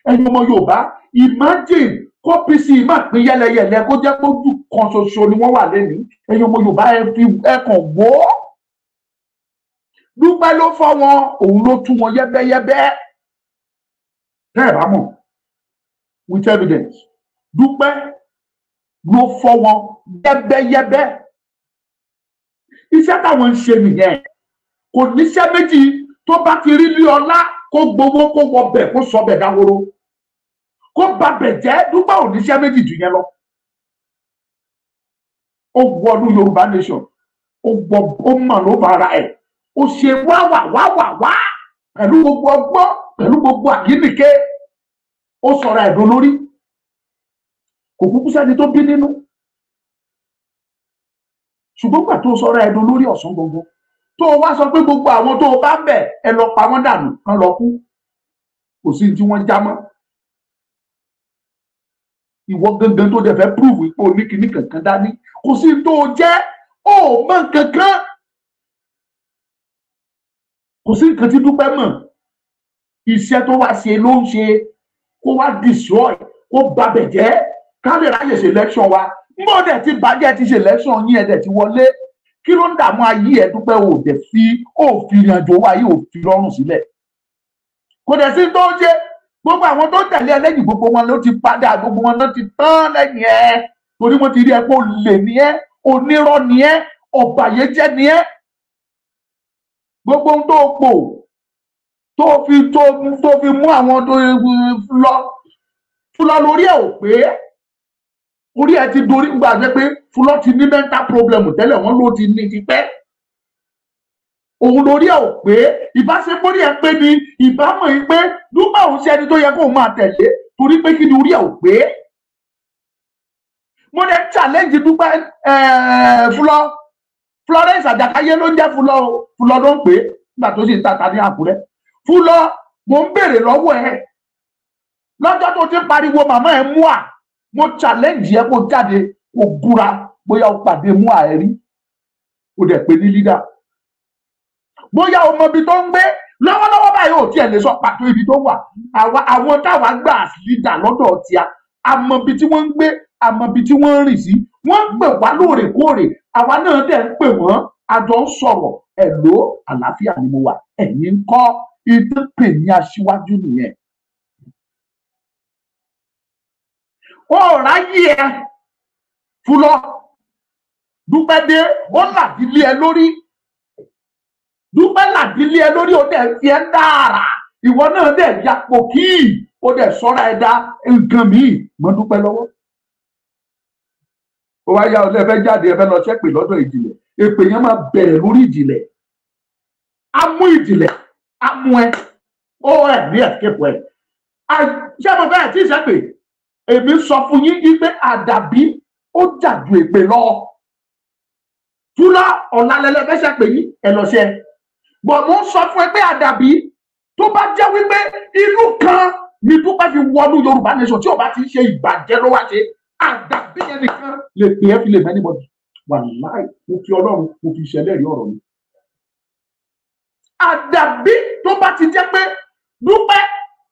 ẹ̀yin ọmọ Yorùbá, imagine kó OPC má pín yẹ́lẹyẹ̀lẹ, kó jẹ́ kójú kan ṣoṣo ni wọ́n wà lẹ́nu. Ẹ̀yin ọmọ Yorùbá, ẹ fi ẹ̀kàn wò ó. Dúpẹ́ ló fọ́ wọn, òun ló tú wọn yẹ́bẹ́yẹ́bẹ́. Tẹ́ ẹ̀ bá mọ̀, with evidence, Dúpẹ́ ló fọ́ wọn yẹ́bẹ́yẹ́bẹ́. Iṣẹ́ táwọn ń ṣe nìyẹn. Kò níṣẹ́ méjì, tó bá ti rí lé ọlá, kó gbowó, kó wọbẹ̀, kó sọbẹ̀ dáwóró, kó babẹ̀ jẹ́. Dúpẹ́ ò níṣẹ́ méjì jù yẹn lọ. Ó wọnú Yorùbá nation, ó wọ, ó mọ̀ ló bára ẹ̀, ó ṣe wáwà wáwà wá pẹ̀lú gbogbo ọgbọ́n, pẹ̀lú gbogbo àyíníke, ó sọ̀rọ̀ ẹ̀dùn lórí. Kò kúkú sẹ́ni tó bí nínú. Ṣùgbọ́n gbà tó sọ̀rọ̀ ẹ̀dùn lórí ọ̀sán gbogbo, tó o wá sọ pé gbogbo àwọn tó o bá ń bẹ̀ ẹ lọ pa wọ́n dànù kán lọ kú, kò sí tí wọ́n já mọ́. Ìwọ gangan tó dẹ̀ fẹ́ prove ipò oníkìní kankan dání, kò sí tó o jẹ́, ó mọ̀ kankan. Kò sí nǹkan tí Dúpẹ́ mọ̀. Iṣẹ́ tó wá ṣe ló ń ṣe, kó wá destroy, kó babẹ̀ jẹ́, ká lè ráyè ṣe election wa. Mbọ́ dẹ̀ ti bàjẹ́, ti ṣe election yín, ẹ̀ dẹ̀ ti wọlé. Kí ló ń dààmú ayé ẹ Dúpẹ́? Ò dẹ̀ fi ó fi ìrìnàjò wa yìí ò fi lọ́rùn sílẹ̀. Kò dẹ̀ sí tó ń ṣe. Gbogbo àwọn tó tẹ̀lé ẹ lẹ́yìn, gbogbo wọn ló ti padà, gbogbo wọn ló ti tán lẹ́yìn ẹ. Torí wọ́n ti rí ẹ pé olè ni ẹ, onírọ́ ni ẹ, ọ̀bàyéjẹ́ ni ẹ. Gbogbo ohun tó pò tó fi tó fi mú àwọn tó lọ fúlọ lórí ẹ ò pé, orí ẹ ti dorí gbàgbé pé fúlọ ti ní mental problem tẹ́lẹ̀, wọ́n ló ti ní tipẹ́. Òun lórí ẹ ò pé. Ìbáṣepọ̀ ẹ pé ni ìbámọ̀ yìí pé Dúpẹ́ òun ṣe ẹni tó yẹ kóun máa tẹ̀lé, torí pé kí ni orí ẹ ò pé. Mo lè challenge Dúpẹ́ fúlọ Florence Àjàkáyé ló ń jẹ́ fúlọ, fúlọ ló ń pè é nígbà tó sì ń tata ní Àkúrẹ́. Fúlọ, mo ń béèrè lọ́wọ́ ẹ lọ́jọ́ tó ti ń pariwo màmá ẹ mú à, mo challenge ẹ kó jáde kó búra bóyá o pàdé mú à ẹ rí, o dẹ̀ pé ní leader, bóyá o mọ ibi tó ń gbé lọ́wọ́lọ́wọ́ báyìí, ò tiẹ̀ lè sọ pàtó ibi tó wà. Àwọn táwa gbà leader lọ́dọ̀ tíá, a mọ ibi tí wọ́n ń gbé, a mọ ibi tí wọ́n ń rìn sí. Wọ́n ń pè wá lóòrèkóòrè, àwa náà dẹ̀ ń pè wọ́n, a jọ ń sọ̀rọ̀. Ẹ̀ ló àlàáfíà ni mo wà, ẹ̀yin ń kọ́. Ìdí pè ní aṣíwájú nìyẹn. Ó ráyè ẹ fúlọ Dúpẹ́ dé, ó làdílé ẹ lórí. Dúpẹ́ làdílé ẹ lórí, ó dẹ̀ fi ẹ́ dára. Ìwọ náà dẹ̀ yapò kí ó dẹ̀ sọ́ra ẹ dá nǹkan míì mọ́ Dúpẹ́ lọ́wọ́. Ó wá yá ọlẹ́ fẹ́ jáde, ẹ fẹ́ lọ ṣẹ́pè lọ́dọ̀ ìjìnlẹ̀. Èpè yẹn máa bẹ̀rẹ̀ lórí ìjìnlẹ̀. Á mú ìjìnlẹ̀, á mú ẹ, ó ẹ̀ ní ẹ̀kẹ́pọ̀ ẹ̀. Ṣé mo fẹ́ tí ìṣẹ́pè? Èmi sọ fún yín wípé àdàbí ó jà ju èpè lọ. Túlá ọ̀làlẹ́lẹ́ fẹ́ ṣẹ́pè yín, ẹ lọ ṣẹ́. Bọ̀ mo ń sọ fún ẹ pé àdàbí tó bá jẹ́ wípé inú kan ni Dúpẹ́ fi wọnú Yorùbá Nation tí ò bá ti ń ṣe ìbàjẹ́ ló wá ṣe, àdàbí yẹn nìkan lè pè é fi lè mẹ́nìbọ̀dì. Wàláì, mo fi Ọlọ́run, mo fi ṣẹlẹ́rìí ọ̀rọ̀ mi. Àdàbí tó bá ti jẹ́ pé Dúpẹ́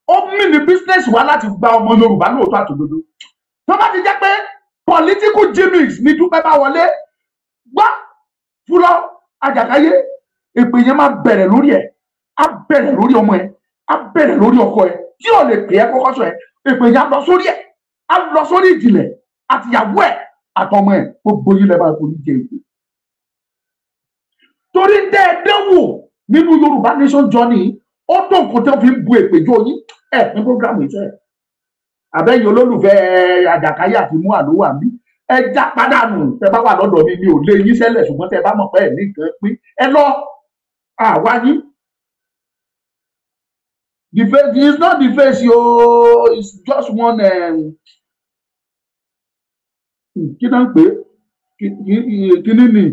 ó mì ní bísínẹ́sì wá láti gba ọmọ Yorùbá lóòótọ́ àtòdodo. Tó bá ti jẹ́ pé political gimmicks ni Dúpẹ́ bá wọlé, gbá fúlọ́ Àjàkáyé, èpè yẹn máa bẹ̀rẹ̀ lórí ẹ̀, á bẹ̀rẹ̀ lórí ọmọ ẹ̀, á bẹ̀rẹ̀ lórí ọkọ ẹ̀, tí ò lè pè é kọ́kọ́ sọ ẹ̀, èpè yẹn á lọ sórí ẹ̀, á lọ sórí ìjìnlẹ̀ àtìyàwó ẹ̀ àtọmọ ẹ̀, gbogbo yín lẹ bá forí jẹ èpè. Torí dẹ́ẹ̀dẹ́wò nínú Yorùbá Nation journey, ó tó nǹkan tí wọ́n fi ń bu èpè jó yín ẹ̀ ní program yìí sẹ́ẹ̀. Àbẹ́yìn olólùfẹ́ Àjàkáyé àti mú àlówà mi, ẹ já pàdánù. Tẹ bá wà lọ́dọ̀ mi, mi ò lé yín sẹ́lẹ̀, ṣùgbọ́n tẹ bá mọ̀ pé ẹ̀ ní nǹkan pín ẹ lọ àwa yín. The face is not the face yo, it's just one kí náà ń pè é kíní ni,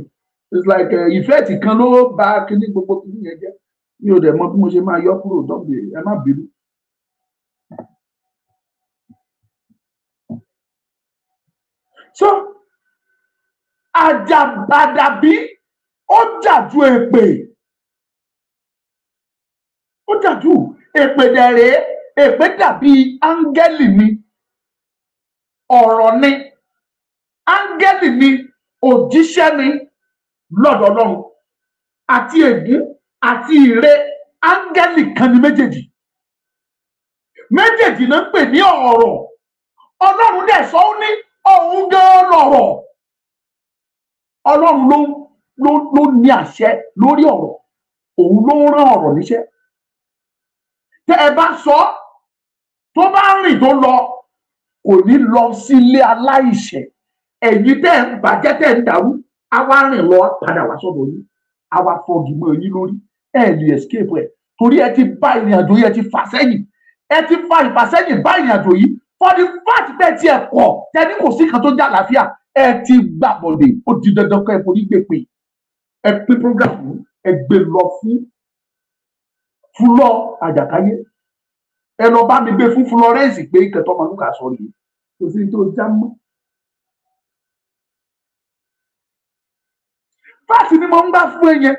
it's like effect kan ló bà kíní gbogbo kíní yẹn jẹ́. Mi ò dẹ̀ mọ̀ bí mo ṣe máa yọ kúrò, dọ́gbé ẹ má bínú. So àdàbí ó jà ju èpè, ó jà ju èpè dẹ̀rẹ̀. Èpè dàbí áńgẹ́lì ni, ọ̀rọ̀ ni, áńgẹ́lì ni, òjíṣẹ́ ni lọ́dọ̀ Ọlọ́run. Àti ègún àti ire, áńgẹ́lì kan ni méjèèjì. Méjèèjì náà ń pè ní ọ̀rọ̀. Ọlọ́run dẹ̀ sọ ó ní òun gan lọ̀rọ̀. Ọlọ́run ló ní àṣẹ lórí ọ̀rọ̀, òun ló ń rán ọ̀rọ̀ níṣẹ́. Tẹ́ ẹ bá sọ, tó bá rìn tó lọ, kò ní lọ sílé aláìṣẹ̀. Ẹ̀yin tẹ́ ń bàjẹ́ tẹ́ ń dàrú, á wá rìn lọ padà wá sọ́dọ̀ yín, á wá fọ́gi mọ́ yín lórí. Ẹ lè escape ẹ̀ torí ẹ ti bá ìrìn àjò yìí, ẹ ti fà sẹ́yìn, ẹ ti fa ìfàsẹ́yìn bá ìrìn àjò yìí. For the fact pé tí ẹ kọ̀ tẹ́ni kò sí kan tó jẹ́ àlàáfíà, ẹ ti gbàbọ̀dè, ó di dandan kọ́ ẹ forí gbè pé ẹ pín program ẹ gbé lọ fún Fúlọ́ Àjàkáyé, ẹ lọ bá mi gbé fún Florence pé kẹtọ́ ọmọlúkà sọ yìí kò sí tó já mọ́. Fáàtì ni mo ń gbà fún ẹ yẹn.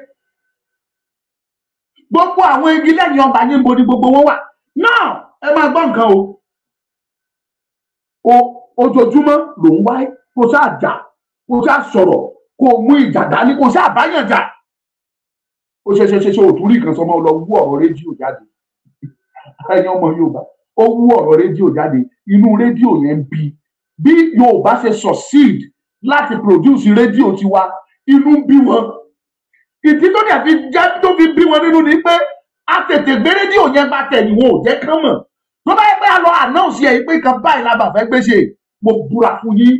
Gbogbo àwọn igi lẹ́yìn ọgbà yín bo ni gbogbo wọn wà náà. Ẹ máa gbọ́ nǹkan o. Ojoojúmọ́ ló ń wáyé, kò sáà jà, kò sáà sọ̀rọ̀, kò mú ìjà dání, kò sáà báyàn jà. Ó ṣe ṣe ṣe ṣe òtún rí kan sọmọ lọ wú ọ̀rọ̀ rédíò jáde. Ẹ̀yin ọmọ Yorùbá, ó wú ọ̀rọ̀ rédíò jáde. Inú rédíò yẹn bí bí Yorùbá ṣe succeed láti produce rédíò tiwa, inú bí wọn. Ìdí tó dẹ̀ fi jẹ́ tó fi bí wọn nínú ni pé a tètè gbé rédíò yẹn bá tẹ̀yìn wọn ò jẹ́ kán mọ̀. Tó bá yẹ pé a lọ announce yẹ pé kan báyìí la bà fẹ́ gbé ṣe, mo búra fún yín,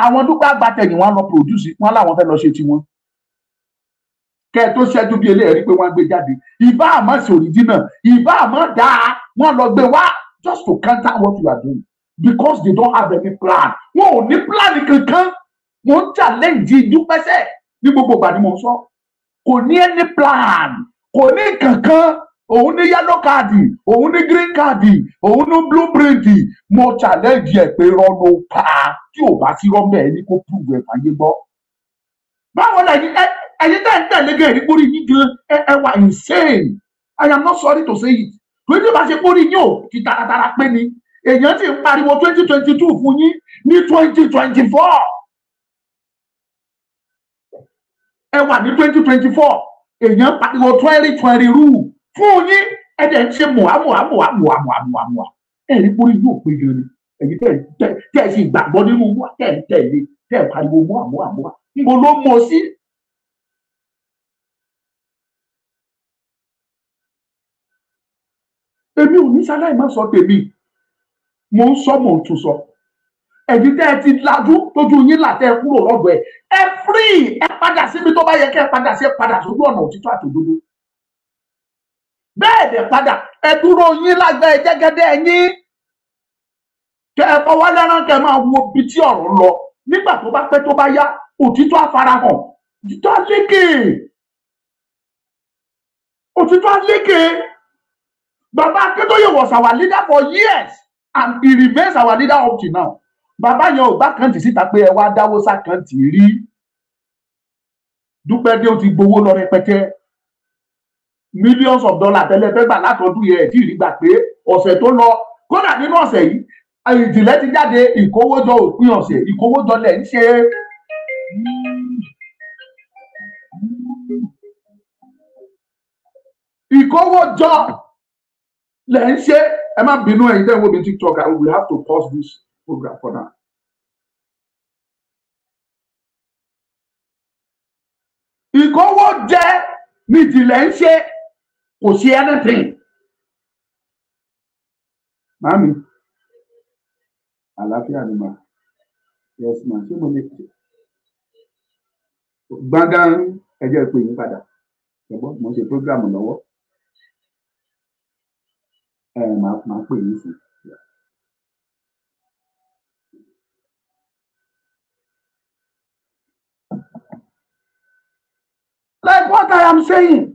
àwọn Dúpẹ́ àgbàtẹ̀yìn wọn lọ produce wọn láwọn fẹ́ lọ ṣe tiwọn. Kẹ́ ẹ tó ṣẹ́jú bí eléyìí rí pé wọ́n gbé jáde, ìbá àmọ́ sí original, ìbá àmọ́ dáa, wọ́n lọ gbé wá just to counter what you are doing because they don't have any plan. Wọn ò ní plan kankan. Mo ń challenge Dúpẹ́sẹ̀ ní gbogbo ìgbà ni mo sọ. Kò ní any plan, kò ní kankan. Òun ní yellow card, òun ní green card, òun ní blueprint. Mo challenge ẹ pé irọ́ ló pa, tí ò bá sí rọ́mọ̀ ẹ ní kó prove ẹ̀ fàyè gbọ́. Báwo la ẹ̀yin tẹ́ ń tẹ̀lé gan ẹ̀rí pórí yín gan ẹ wà insane. I am not sorry to say it. Torí tí o bá ṣe pórí yín ò ti taratara pé ni. Èèyàn ti ń pariwo 2022 fún yín ní 2024. Ẹ wà ní 2024, èèyàn pariwo 2020 rule fún yín, ẹ dẹ̀ ń ṣe mùá mùá mùá mùá mùá mùá mùá. Ẹ rí pórí yóò pé gan ni. Ẹ̀yin tẹ̀ tẹ̀ sì gbàgbọ́ nínú mùá, tẹ̀ ń tẹ̀lé, tẹ̀ ń pariwo mùá mùá mùá, níbo ló mọ sí? Èmi ò ní sáláì má sọ tèmi, mò ń sọ, mò ń tún sọ. Ẹ̀yin tẹ́ ẹ ti lajú, tójú yín là, tẹ́ ẹ kúrò lọ́dọ̀ ẹ, ẹ free, ẹ padà síbi tó bá yẹ kẹ́ ẹ padà sí, ẹ padà sójú ọ̀nà òtítọ́ àti òdodo. Bẹ́ẹ̀ dẹ̀ padà, ẹ dúró yín lágbẹ́ ẹ jẹ́gẹ́dẹ́ yín, kẹ́ ẹ fọwọ́ lẹ́rán, kẹ́ ẹ máa wo ibi tí ọ̀rọ̀ lọ. Nígbà tó bá pẹ́ tó bá yá, òtítọ́ á farahàn, òtítọ́ á lékè, òtítọ́ á lékè. Bàbá Akíntóyè was our leader for years and he remains our leader up till now. Bàbá yẹn ò gbá kàǹtì síta pé ẹ wá dáwó sákàǹtì rí. Dúpẹ́ dé, ó ti gbowó lọ rẹpẹtẹ, millions of dollars tẹ́lẹ̀ fẹ́ gbà látọdún yẹn, ẹ̀ tí ì rí gbà pé ọ̀sẹ̀ tó lọ. Kódà nínú ọ̀sẹ̀ yìí, ìjìnlẹ̀ ti jáde, ìkówójọ òpin ọ̀sẹ̀, ìkówójọ lẹ̀ ń ṣe. Ìkówójọ lẹ̀ ń ṣe. Ẹ má bínú, ẹ̀yin tẹ́ ń wò mí TikTok, I will have to pause this program for now. Ìkówójẹ ní ìjìnlẹ̀ ń ṣe, kò sí anything. Màámi, àlàáfíà ni mà. Yes ma, ṣé mo lè gbọ̀ngàn? Ẹ jẹ́ pé yín padà. Ṣùgbọ́n mo ń ṣe program lọ́wọ́. Ẹ máa pè yín sí. Like what I am saying,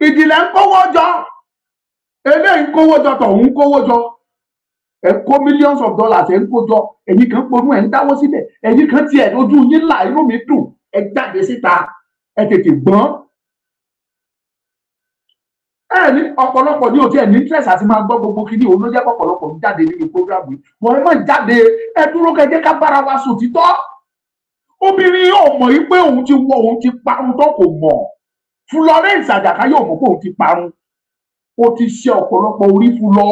ìjìnlẹ̀ ń kówó jọ, eléyìí ń kówó jọ, tọ̀hún ń kówó jọ, ẹ kó millions of dollars, ẹ ń kó jọ. Ẹ̀yin kan ponú, ẹ ń dáwó síbẹ̀, ẹ̀yin kan tiẹ̀ lójú yín là, inú mi dùn, ẹ jáde síta, ẹ tètè gbọ́n. Ẹ ní ọ̀pọ̀lọpọ̀ ní òtí ẹ̀ ní interest àti máa gbọ́ gbogbo kíní òun ló jẹ́ pọ̀pọ̀lọpọ̀ ń jáde nínú program yìí. Wọ́n ẹ má jáde, ẹ dúró kẹjẹ́ ká bára wa sùn títọ́. Obìnrin yóò mọ̀ yìí pé òun ti wọ, òun ti parun tó kò mọ̀. Florence Àjàká yóò mọ̀ pé òun ti parun. Ó ti ṣe ọ̀pọ̀lọpọ̀ orí fún lọ,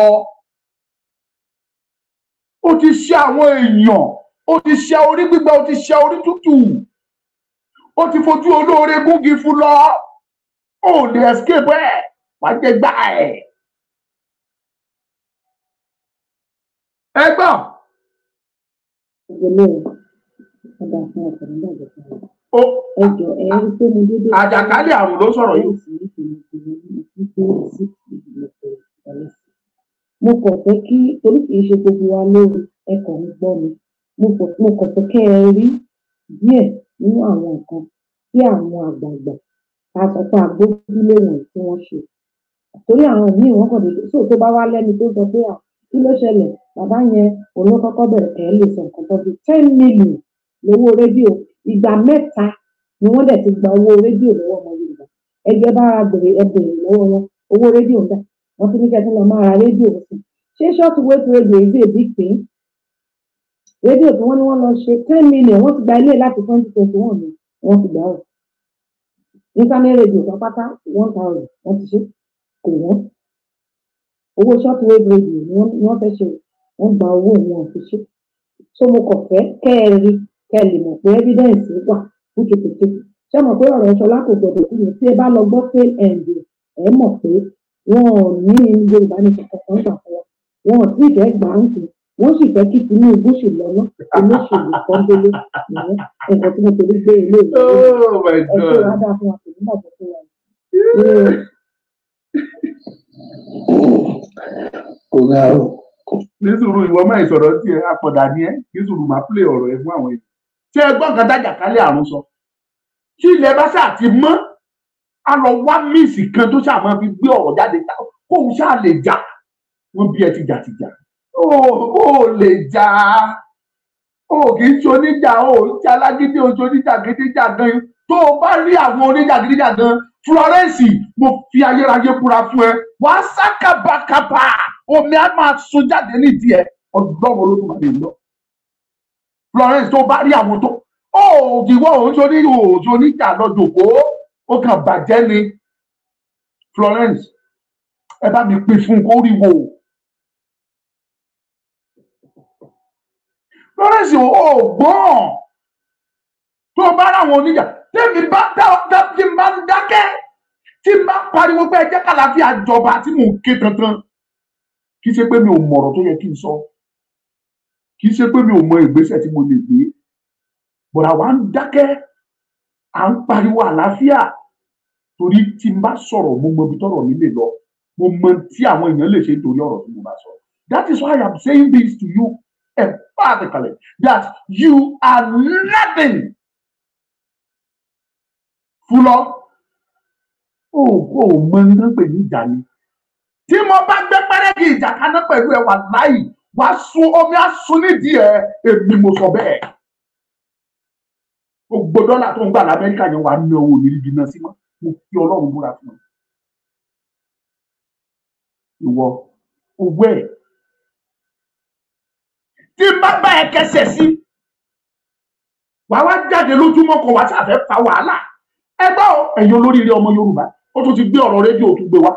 ó ti ṣe àwọn èèyàn, ó ti ṣe orí gbígbẹ, ó ti ṣe orí tútù, ó ti fojú olóore gúngi fún lọ. Ó lè escape ẹ, wàá jẹ gbá ẹ. Ẹ gbọ́. Ó àjàkálẹ̀ àrùn ló sọ̀rọ̀ yìí. Mo kàn fẹ́ kí, torí kì í ṣe gbogbo wa lórí ẹ kàn ń gbọ́ mi, mo kàn fẹ́ kẹ́ ẹ rí díẹ̀ nínú àwọn nǹkan tí àwọn àgbààgbà ta sọ pé agbójúlé wọ̀nyí tí wọ́n ṣe, torí àwọn míì wọ́n kàn dédé sóò tó bá wá lẹ́ni tó sọ pé à kí ló ṣẹlẹ̀, bàbá yẹn òun ló kọ́kọ́ bẹ̀rẹ̀. Ẹ̀ lè sọ nǹkan tó fi 10 million lówó rédíò, ìgbà mẹ́ta ni wọ́n dẹ̀ ti gba owó rédíò lọ́wọ́ ọmọ Yorùbá. Ẹgbẹ́ bá ra bèrè, ẹ bèrè lọ́wọ́ wọn owó rédíò ń dà. Wọ́n tún ní kí ẹ tún lọ máa ra rédíò sí. Ṣé short wave radio is a big thing? Rédíò tí wọ́n ní wọ́n lọ ṣe 10 million, wọ́n ti gba ilé láti 2021 ni wọ́n ti gbà ó. Internet radio pápátá, 1,000 wọ́n ti ṣe, kò wọ́n. Owó short wave radio ni wọ́n fẹ́ ṣe, wọ́n gba owó wọn fi ṣe. So mo kàn fẹ́ kẹ́ ẹ rí, kẹ́ ẹ lè mọ̀ pé evidence wà fún kètèkètè. Ṣé mọ̀ pé ọ̀rọ̀ Ṣọlá kò gbọdọ̀ kú ni? Tí ẹ bá lọ gbọ́ fail end, ẹ mọ̀ pé wọn ò ní Yorùbá ní kankan gbà fún wọn, wọn ò tí ì fẹ́ gbà ń sìn, wọ́n sì fẹ́ kí Tinubu sì lọ́nà olóṣèlú pọ́ńbélé nìyẹn. Nǹkan tí mo torí gbé ilé ìwé Oh my ẹ ṣe God. wá dáa fún wa, kò ní bàjẹ́ fún wa. Kò ga o. Ní sùúrù, ìwọ máa ìsọ̀rọ̀ tí ẹ apọ̀dà ni ẹ. Ní sùúrù, máa pílè ọ̀rọ̀ ẹ fún àwọn èèyàn. Ṣé ẹ gbọ́ nǹkan dájàkálẹ̀ àrùn sọ? Tí ilẹ̀ bá ṣáà ti mọ́, á lọ wá míìsì kan tó ṣáà máa fi gbé ọ̀rọ̀ jáde kóun ṣáà lè jà. Wọ́n bí ẹ ti jà ti jà. Ó ó lè jà. Ó kì í ṣe oníjà, ó ń ṣe alágídí, ó ń ṣe oníjàgídíjà gan. Tó o bá rí àwọn oníjàgídíjà gan, Florence, mo fi ayérayé búra fún ẹ, wàá sá kábàkábà, omi á máa sun jáde nídìí ẹ. Ọlọ́run Olódùmarè lọ. Florence, tó bá rí àwọn tó Ó ìwọ òun ṣe oníjà lọ́jọ́kó, ó kàn bàjẹ́ ni. Florence, ẹ bá mi pín fún kó rí wo. Florence ò gbọ́n. Tó bá ráwọn oníjà, tẹ́mi bá tí n bá ń dákẹ́, tí n bá pariwo pé ẹ jẹ́ kàlàáfíà jọba tí mò ń ké tantan, kì í ṣe pé mi ò mọ̀rọ̀ tó yẹ kí n sọ, kì í ṣe pé mi ò mọ ìgbésẹ̀ tí mo lè gbé, but àwa ń dákẹ́, à ń pariwo àlàáfíà torí tí n bá sọ̀rọ̀ mo mọ ibi tọ́rọ̀ mi lè lọ, mo mọ tí àwọn èèyàn lè ṣe nítorí ọ̀rọ̀ tí mo bá sọ. That is why I am saying this to you emphatically, that you are nothing. Fúlọ́, ó mọ ní pè ní ìjà ni. Tí mo bá gbé pẹ́rẹ́gì ìjà kaná pẹ̀lú ẹwà láì wá sun omi á sun nídìí ẹ, èmi mo sọ bẹ́ẹ̀. Gbogbo dọ́là tó ń gbà l'Amẹ́ríkà yẹn wà ní owó níbi náà sí mọ́. Mo fi Ọlọ́run búra fún ẹ. Ìwọ owó ẹ̀. Tí n bá bá ẹ kẹsẹ̀ sí, wàá wá jáde lójúmọ́ kan wá ṣàfẹ́ fa wàhálà. Ẹ gbọ́ ẹ̀yin olóríire ọmọ Yorùbá, ó tún ti gbé ọ̀rọ̀ rédíò tún gbé wá.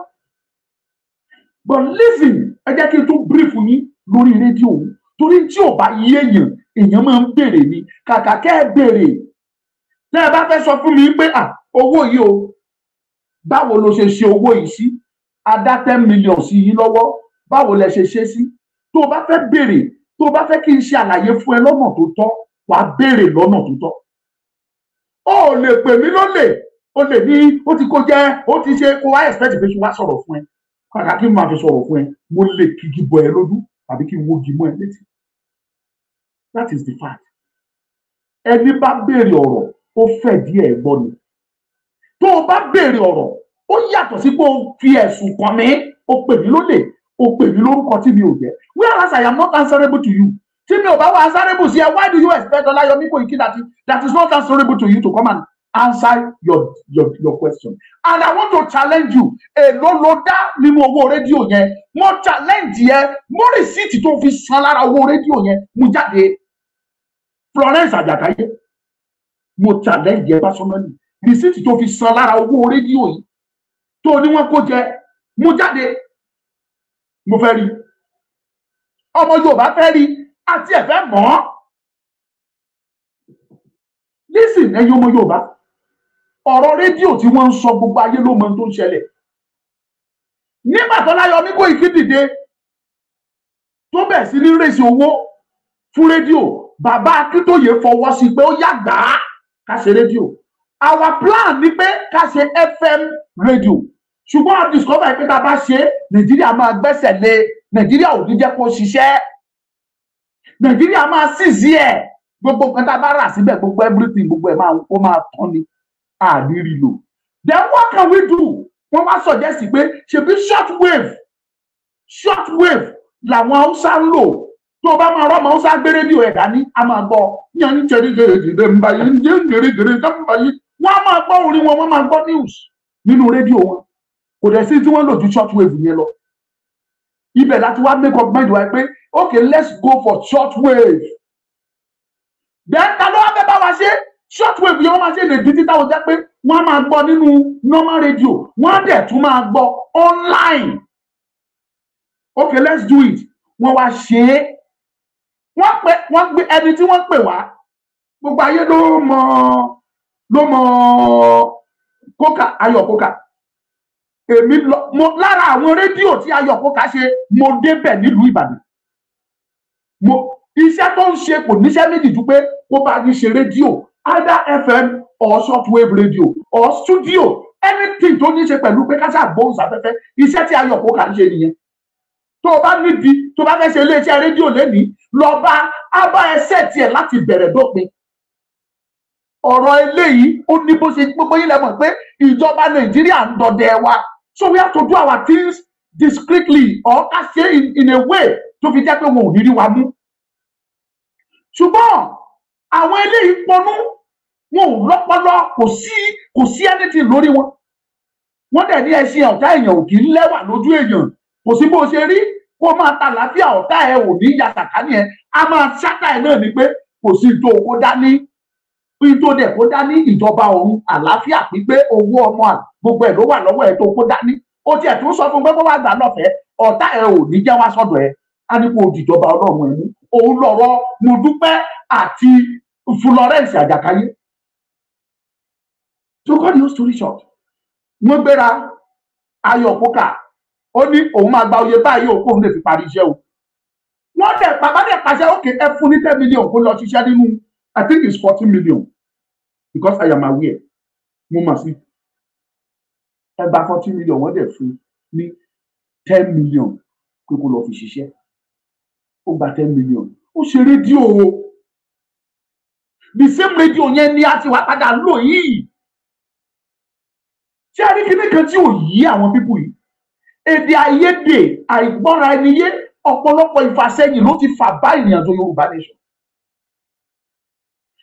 But listen, ẹ jẹ́ kí n tún brief yín lórí rédíò òun, torí tí ò bá yé èèyàn, èèyàn máa ń béèrè ni. Kàkà kẹ́ ẹ béèrè, tẹ́ ẹ bá fẹ́ sọ fún mi pé owó yìí o, báwo lo ṣe ṣe owó yìí sí? A dá 10 million sí yín lọ́wọ́, báwo lẹ ṣe ṣe sí? Tó o bá fẹ́ béèrè, tó o bá fẹ́ kí n ṣe àlàyé fún ẹ lọ́nà tó tọ́, wàá béèrè lọ́nà tó tọ́. O lè pè mí lólè, o lè ní ó ti kó jẹ, ó ti ṣe, kó wá expect pé kí n wá sọ̀rọ̀ fún ẹ. Kàkà kí n máa fi sọ̀rọ̀ fún ẹ, mo lè kígi bọ ẹ lójú tàbí kí n wogi mọ́ ẹ létí. That is the fact. Ẹni bá béèrè ọ̀rọ̀, ó fẹ́ díẹ̀ gbọ́ ni. Tó o bá béèrè ọ̀rọ̀, ó yàtọ̀ sí pé o fi ẹ̀sùn kàn mí, o pè mí lólè, o pè mí lórúkọ tí mi ò jẹ́. Whereas I am not answerable to you. Tí mi ò bá wà answerable sí ẹ, why do you expect Ọláyọmí Kóìkí that is not answerable to you to come and answer your question? And I want to challenge you. Èló ló dá nínú owó rédíò yẹn? Mo challenge yẹ, mo rìsíìtì tó fi san lára owó rédíò yẹn, mo jáde. Florence Àjàkáyé, mo challenge yẹ personally. Rìsíìtì tó fi san lára owó rédíò yìí tó ní wọ́n kó jẹ, mo jáde. Mo fẹ́ rí. Ọmọ Yorùbá fẹ́ rí, àti ẹ̀fẹ́ mọ́. Listen, ẹ̀yin ọmọ Yorùbá, ọ̀rọ̀ rédíò tí wọ́n ń sọ gbogbo ayé ló mọ tó ń ṣẹlẹ̀. Nígbà tó Ọláyọmí Kóìkí dìde tó bẹ̀ sí ní rèsì owó fún rédíò, bàbá Akíntóyè fọwọ́ sí pé ó yá gbà á ká ṣe rédíò. Our plan ni pé ká ṣe FM radio, ṣùgbọ́n a discover pé tá a bá ṣe, Nàìjíríà máa gbẹ́sẹ̀ lé, Nàìjíríà ò ní jẹ́ kó ṣiṣẹ́, Nàìjíríà máa ṣìṣì ẹ̀, gbogbo nǹkan tá a bá rà síbẹ̀, gbogbo everything, gbogbo ẹ̀ ó máa tán ni, àrírí lò. Then what can we do? Wọ́n wá suggest pé ṣebí short wave làwọn Haúsá ń lò. Tó o bá máa rọ́mọ Haúsá gbé rédíò ẹ̀ dání, a máa gbọ́ yẹn ń jẹrí gèrègèrè ń báyìí ń jẹ́ gèrègèrè ń báyìí. Wọ́n á máa gbọ́ orin wọn, wọ́n máa gbọ́ news nínú rédíò wọn. Kò dẹ̀ sí tí wọ́n lò ju short wave yẹn lọ. Ibẹ̀ láti wá make up mind wa pé okay, let's go for short wave. Then ta ló wá fẹ́ bá wa ṣe short wave yẹn? Wọ́n máa ṣe lè di títà, ó jẹ́ pé wọ́n á máa gbọ́ nínú normal radio, wọ́n á dẹ̀ tún máa gbọ́ online. Okay, let's do it. Wọ́n wá ṣe é. Wọ́n pè, wọ́n gbé ẹni tí wọ́n pè wá. Gbogbo ayé ló mọ Kókà, Ayọ̀ Kókà. Èmi lọ mo lára àwọn rédíò tí Ayọ̀ Kókà ṣe, mo débẹ̀ nílùú Ìbàdàn. Mo iṣẹ́ tó ń ṣe kò níṣẹ́ méjì ju pé kó bá ní ṣe rédíò, either FM or shortwave radio or studio, anything tó ní ṣe pẹ̀lú pé ká ṣàgbóhùnsáfẹ́fẹ́. Iṣẹ́ tí Ayọ̀ Kókà ń ṣe nìyẹn. Tó o bá nídìí, tó o bá fẹ́ ṣe iléeṣẹ́ rédíò lénìí, lọ bá á bá ẹsẹ̀ tiẹ̀ láti bẹ̀rẹ̀ dópin. Ọ̀rọ̀ eléyìí ó ní bó ṣe gbogbo yín lẹ mọ̀ pé ìjọba Nàìjíríà ń dọdẹ wa. So we have to do our things discreetly or ká ṣe in a way tó fi jẹ́ pé wọn ò ní rí wa mú. Ṣùgbọ́n àwọn eléyìí pọnú, wọn ò lọ́pọlọ, kò sí anything lórí wọn. Wọ́n dẹ̀ ní ẹṣin ọ̀tá èèyàn ò kì í lẹ́wà lójú èèyàn. Kò sí bó ṣe rí kó máa ta làáfíà ọ̀tá ẹ ò ní ya sàkání ẹ, a máa ṣáta ẹ náà ni pé kò sí tó kó dání. Tó dẹ̀ kó dání ìjọba ọ̀run, àlàáfíà pípé, owó, ọmọ, gbogbo ẹ̀ ló wà lọ́wọ́ ẹ̀ tó kó dání. Ó tiẹ̀ tún sọ fún pé kó wá gbà lọ́fẹ̀ẹ́. Ọ̀tá ẹ̀ ò ní jẹ́ wá sọ́dọ̀ ẹ̀. Á ní kó o dìjọba Ọlọ́run ẹ̀ mú. Òun lọ̀rọ̀ Modúpẹ́ àti Florence Àjàkáyé. To cut the whole story short, wọ́n gbéra. Ayọ̀ Pókà, ó ní òun máa gba oyè báyìí, òun kóun lè fi parí iṣẹ́ o. Wọ́n dẹ̀, bàbá dẹ̀ pàṣẹ, òkè, ẹ fún ní 10 million kó lọ ṣiṣẹ́ nínú. I think it's 14 million because I am aware, mo mà sí. Ẹ gba 14 million. Wọ́n dẹ̀ fún ní 10 million pé kó lọ fi ṣiṣẹ́. Ó gba 10 million, ó ṣe rédíò o. The same rédíò yẹn ni a ti wá padà lò yìí. Ṣé a rí kíní kan tí ò yí àwọn people yìí? Èdè àìyedè, àìgbọ́ra ẹni yé, ọ̀pọ̀lọpọ̀ ìfàsẹ́yìn ló ti fà bá ìrìn àjò Yorùbá nation.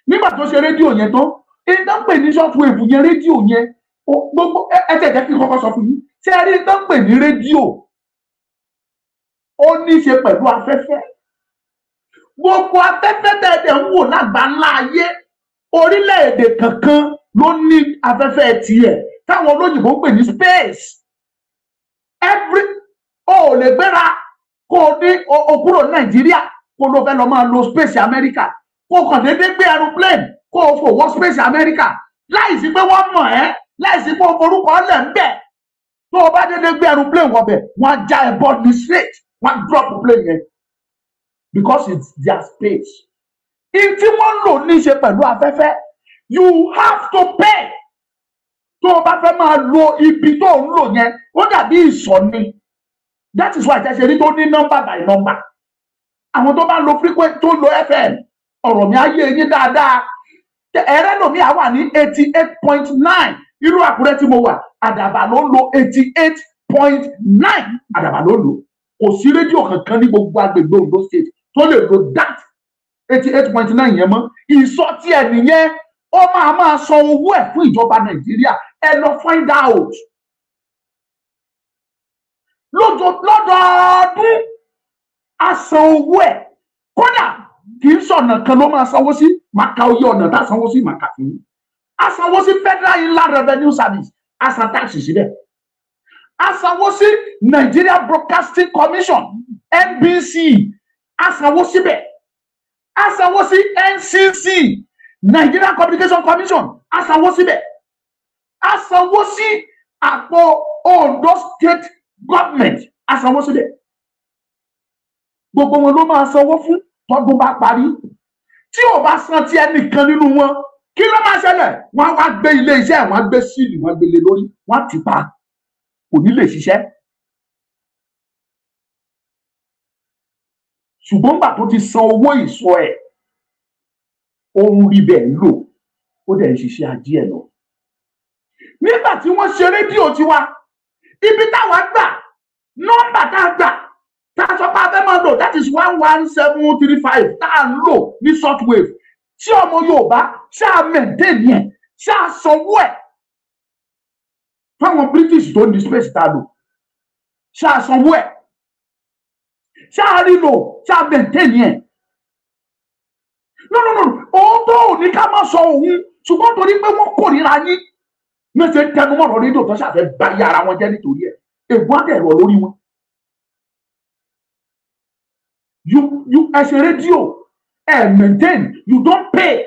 Nígbà tó ṣe rédíò yẹn tán, ìdán pè ní shortwave yẹn, rédíò yẹn, gbogbo ẹ tẹ̀ jẹ́ kí n kọ́kọ́ sọ fún yín. Ṣé ẹ rí ìdán pè ní rédíò? Ó ní í ṣe pẹ̀lú afẹ́fẹ́. Gbogbo afẹ́fẹ́ tẹ̀ẹ̀dẹ̀ ń wò lágbàńlá ayé, orílẹ̀-èdè kankan ló ní afẹ́fẹ́ tiẹ̀ táwọn olóyìnbó ń pè ní space. Every o ò lè gbéra kó o ní o kúrò ní Nàìjíríà, kó o ló fẹ́ lọ máa lo space Amẹ́ríkà, kó o kàn déédéé gbé aeroplane, kó o fò wọ space Amẹ́ríkà láìsí pé wọ́n mọ̀ ẹ́, láìsí pé o forúkọ lẹ̀ ń bẹ̀. Tó o bá déédéé gbé aeroplane wọ bẹ̀, wọ́n á já ẹ bọ́ ní straight, wọ́n á drop plane yẹn because it's their space. In tí wọ́n ń lò ní í ṣe pẹ̀lú afẹ́fẹ́. You have to pay tó o bá fẹ́ máa lo ibi tó ń lò yẹn. Ó dàbí ìsọ̀ni. That is why tẹ̀sẹ̀ rí tó ní number by number. Àwọn tó bá lo frequent, tó lo FM, ọ̀rọ̀ mi á yé yín dáadáa. Ẹ̀rẹ́ lomi á wà ní 88.9. Irú Àkúrẹ́ tí mo wà, Àdàbà ló ń lo 88.9. Àdàbà ló ń lò. Kò sí rédíò kankan ní gbogbo agbègbè Ondo State tó lè lo that 88.9 yẹn mọ́. Ìsọ tí ẹ nìyẹn, ó máa máa san owó ẹ̀ fún ìjọba Nàìjíríà. Ẹ lọ find out. Lọ́dọọdún á san owó ẹ̀. Kódà kì í sọ̀nà kan ló máa sanwó sí. Máa ka oyè ọ̀nà tá a sanwó sí, máa kà fún yín. Á sanwó sí Federal Inland Revenue Service, á san tax síbẹ̀. Á sanwó sí Nigeria Broadcasting Commission, NBC, á sanwó síbẹ̀. Á sanwó sí NCC, Nigerian Communication Commission, á sanwó síbẹ̀. Á sanwó sí àpò Ondo State Government, á sanwó síbẹ̀. Gbogbo wọn ló máa sanwó fún tọdún bá parí. Tí ò bá san tí ẹnìkan nínú wọn, kí ló máa ṣẹlẹ̀? Wọ́n á wá gbé ilé iṣẹ́, wọ́n á gbé seal, wọ́n á gbélé lórí, wọ́n á tì pa, kò ní lè ṣiṣẹ́. Ṣùgbọ́n gbà tó ti san owó ìsọ ẹ̀, ó ń rí bẹ́ẹ̀ lò, ó dẹ̀ ń ṣiṣẹ́ ajé ẹ̀ lọ. Nígbà tí wọ́n ṣe rédíò tiwa, ibi táwa gbà, nọ́mbà tá a gbà, tá a sọ pé a fẹ́ máa lò, that is 11735 tá a ń lò ní shortwave, tí ọmọ Yorùbá ṣá a maintain yẹn, ṣá a sanwó ẹ̀ fáwọn British tó ní space tá a lò, ṣá a sanwó ẹ̀, ṣá a rí lò, ṣá a maintain yẹn? No, no, no. Òun tó ò ní ká má sọ òun, ṣùgbọ́n torí pé wọ́n kórìíra yín ní ṣe ń tẹnumọ́ ọ̀rọ̀ rédíò tó ṣàfẹ́ bá yí ara wọn jẹ́ nítorí ẹ̀, ègún á dẹ̀ rọ̀ lórí wọn. You ẹ ṣe rédíò, ẹ maintain, you don't pay.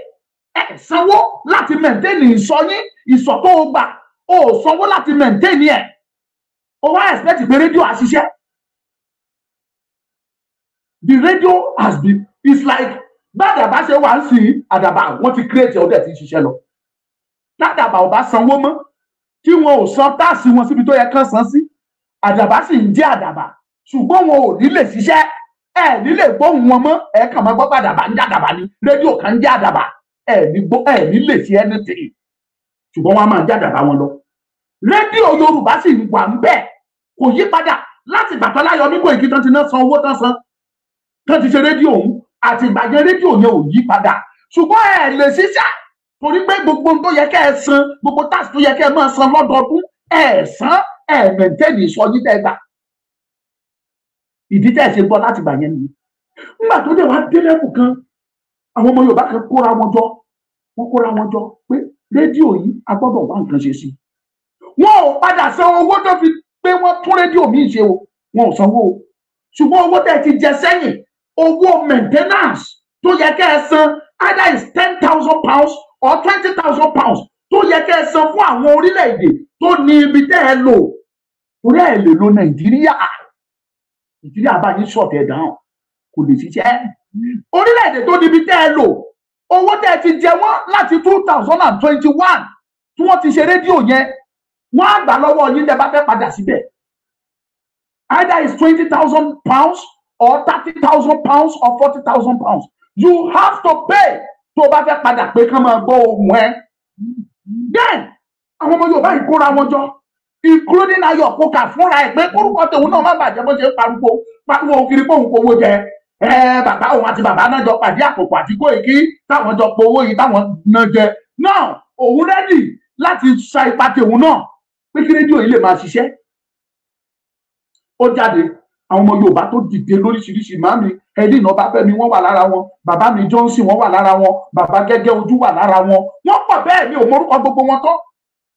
Ẹ sanwó láti maintain ìsọ yín, ìsọ tó o gbà, o ò sanwó láti maintain ẹ, o wá expect pé rédíò á ṣiṣẹ́. The radio has been, it's like bàdàbà ṣe wà ń sìn. Àdàbà, wọ́n ti create ẹ̀, ó dẹ̀ ti ń ṣiṣẹ́ lọ. Tádàbà ò bá sanwó mọ́, tí wọn ò san tax wọn síbi tó yẹ kán san sí, Àdàbà sì ń jẹ́ Àdàbà, ṣùgbọ́n wọn ò ní lè ṣiṣẹ́. Ẹ ní lè gbóhùn wọn mọ́. Ẹ kàn máa gbọ́ pé Àdàbà ń jẹ́ Àdàbà ni, rédíò kan ń jẹ́ Àdàbà. Ẹ ní gbọ́, ẹ ní lè ṣe anything, ṣùgbọ́n wọn á máa jẹ́ Àdàbà wọn lọ. Rédíò Yorùbá sì wà ń bẹ̀, kò yí padà láti ìgbà tọ́láyọmí Kóìkí tán ti ná san owó tán, san tán ti ṣe rédíò òun. Àti ìgbà yẹn, rédíò yẹn ò yí padà, ṣùgbọ́n ẹ lè ṣiṣẹ́ torí pé gbogbo ohun tó yẹ kẹ́ ẹ san, gbogbo tax tó yẹ kẹ́ ẹ máa san lọ́dọọdún, ẹ san, ẹ maintain ìsọyí tẹ́ ẹ gbà. Ìdí tẹ́ ẹ ṣe gbọ́ láti gbà yẹn nìyí. Nígbà tó dé wá dé level kan, àwọn ọmọ Yorùbá kan kóra wọn jọ. Wọ́n kóra wọn jọ pé rédíò yìí a gbọ́dọ̀ wá nǹkan ṣe sí i. Wọn ò padà san owó tó fi pé wọ́n tún rédíò míì ṣe o, wọn ò sanwó o. Ṣùgbọ́n owó tẹ́ ti jẹ sẹ́yìn, owó maintenance tó yẹ kẹ́ ẹ san, either is £10,000 or £20,000 tó yẹ kẹ́ ẹ san fún àwọn orílẹ̀-èdè tó ní ibi tẹ́ ẹ lò. Torí ẹ lè lo Nàìjíríà, Nàìjíríà bá yín ṣọ̀tẹ̀ dáhùn, kò lè ṣiṣẹ́. Orílẹ̀-èdè tó níbi tẹ́ ẹ lò, owó tẹ́ ẹ ti jẹ wọ́n láti 2021 tí wọ́n ti ṣe rédíò yẹn, wọ́n á gbà lọ́wọ́ yín tẹ́ bá fẹ́ padà síbẹ̀. Either is £20,000 or £30,000 or £40,000. You have to pay tó o bá fẹ́ padà pé kán máa gbọ́ ohùn ẹ. Then àwọn ọmọ Yorùbá yìí kóra wọn jọ, including Ayọ̀ Kókà fúnra ẹ̀ pé orúkọ tòun náà má bàjẹ́ bó ṣe ń pariwo pariwo kiri pé òun kò owó jẹ. Bàbá òun àti bàbá náà jọ pàdé àpòpọ̀ àti Kóìkí táwọn jọ po owó yìí táwọn náà jẹ. Náà òun rẹ́dì láti sa ipa tòun náà pé kí rédíò yìí lè máa ṣiṣẹ́. Ó jáde, àwọn ọmọ Yorùbá tó dìde lóríṣiríṣi, màmí Helen Ọbáfẹ́mi wọ́n wà lára wọn, bàbá mi Johnson wọ́n wà lára wọn, bàbá Gẹ́gẹ́ Ojú wà lára wọn, wọ́n pọ̀ bẹ́ẹ̀ mi ò mọrúkọ gbogbo wọn tán.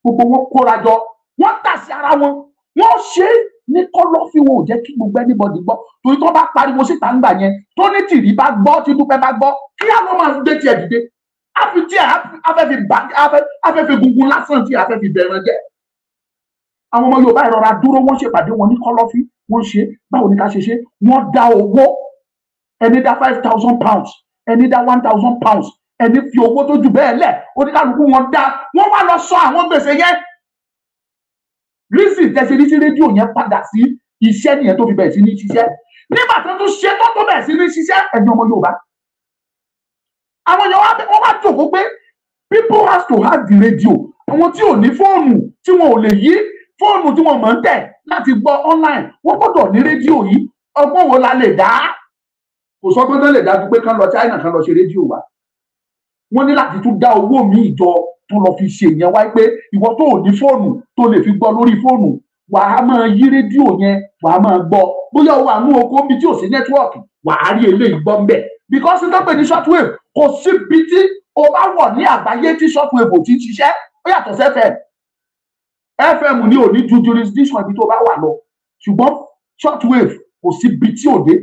Gbogbo wọn kóra jọ, wọ́n tà sí ara wọn, wọ́n ṣe ní kọ̀lọ̀fín, wọn ò jẹ́ kí gbogbo anybody gbọ́. Torí tó bá pariwo síta ńgbà yẹn, tó ní tìrí bá gbọ́, tí Dúpẹ́ bá gbọ́, kí á ló máa gbé tiẹ̀ dìde. Á fi tiẹ̀ afẹ́ fi gungun lásán tí afẹ́ fi bẹ̀rẹ̀ jẹ́. Àwọn ọmọ Yorùbá ìrora dúró, wọ́n ṣèpàdé wọn ní kọ̀lọ̀fín, wọ́n ṣe báwo ni ká ṣe ṣe, wọ́n dá owó, ẹni dá £5,000, ẹni dá £1,000, ẹni fi owó tó jù bẹ́ẹ̀ lẹ̀, oníkálukú wọn dá, wọ́n wá lọ sọ àwọn gbèsè yẹn. Reason tẹ̀sí ní sí rédíò yẹn padà sí iṣẹ́ nìyẹn tó fi bẹ̀rẹ̀ sí ní ṣiṣẹ́. Nígbà tó tún ṣe tó bẹ̀rẹ̀ sí ní ṣiṣẹ́, ẹ̀yin ọmọ Yorùbá, àwọn èèyàn wọ́n wá jòkó pé people has to have the radio. Àwọn tí ò ní fóònù, tí wọn ò lè yí fóònù tí wọn mọ̀ ń tẹ̀ láti gbọ́ online, wọ́n gbọ́dọ̀ ní rédíò yìí. Ọgbọ́n wo la lè dá? Kò sọ́gbọ́n tó lè dá ju pé kán lọ China kán lọ ṣe rédíò wa. Wọ́n ní láti tún dá owó míì jọ tó lọ fi ṣe yẹn wáyé pé ìwọ tó ò ní fóònù tó lè fi gbọ́ lórí fóònù, wàá máa yí rédíò yẹn, wàá máa gbọ́. Bóyá o wà nú oko níbi tí ò sí nẹ́tíwọ́ọ̀kì, wàá rí eléyìí gbọ́ ńbẹ̀. Because ní tó pè ní shortwave, kò síbi tí o bá wọ̀ ní àgbáyé tí shortwave ò ti ń ṣiṣẹ́. Ó yàtọ̀ sí FM. FM ní ò ní ju jurisdiction ibi tó bá wà lọ, ṣùgbọ́n shortwave kò síbi tí ò dé.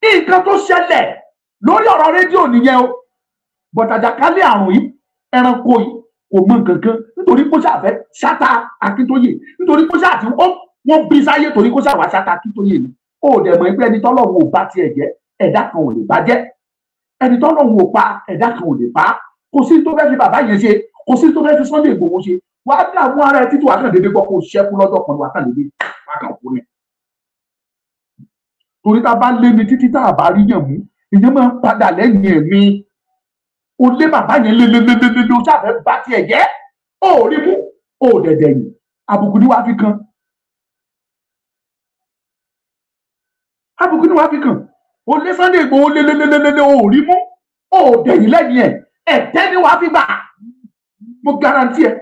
Nǹkan tó ṣẹlẹ̀ lórí ọ̀rọ̀ rédíò nìyẹn o. But àjàkálẹ̀ àrùn yìí, ẹranko yìí kò mọ nǹkan kan, nítorí kó ṣàfẹ́ ṣáta Akíntóyè, nítorí kó ṣàtì wọ́n bí sáyé torí kó ṣàwà ṣáta Akíntóyè ni. Ó dẹ̀ mọ̀ pé ẹni tọ́lọ́run ò bá tiẹ̀ jẹ́, ẹ̀dá kan ò lè bá jẹ́. Ẹni tọ́lọ́run ò pa, ẹ̀dá kan ò lè pa. Kò sí tó fẹ́ fi bàbá yẹn ṣe, kò sí tó fẹ́ fi Sunday Igboho ṣe. Wàá dààmú ara ẹ títí wàá kàn déédéé gbọ́ kó ṣẹ́kú lọ́jọ́ kan, wàá kàn déédéé wàá kàn kú ni. Torí tá a bá lé ní títí tá a bá rí yàn mú, ìyẹn máa ń padà lẹ́yìn ẹ̀mí. O lé bàbá yẹn lélelelele, o ṣàfẹ́ bá tiẹ̀ jẹ́, o rí mú, o dẹ̀dẹ̀ yìí, àbùkù ni wàá fi kan. Àbùkù ni wàá fi kan. O lé Sunday Igboho lélelelele, o rí mú, o dẹ̀yìn lẹ́yìn ẹ̀, ẹ̀tẹ́ ni wàá fi gbà. Mo garanti ẹ̀.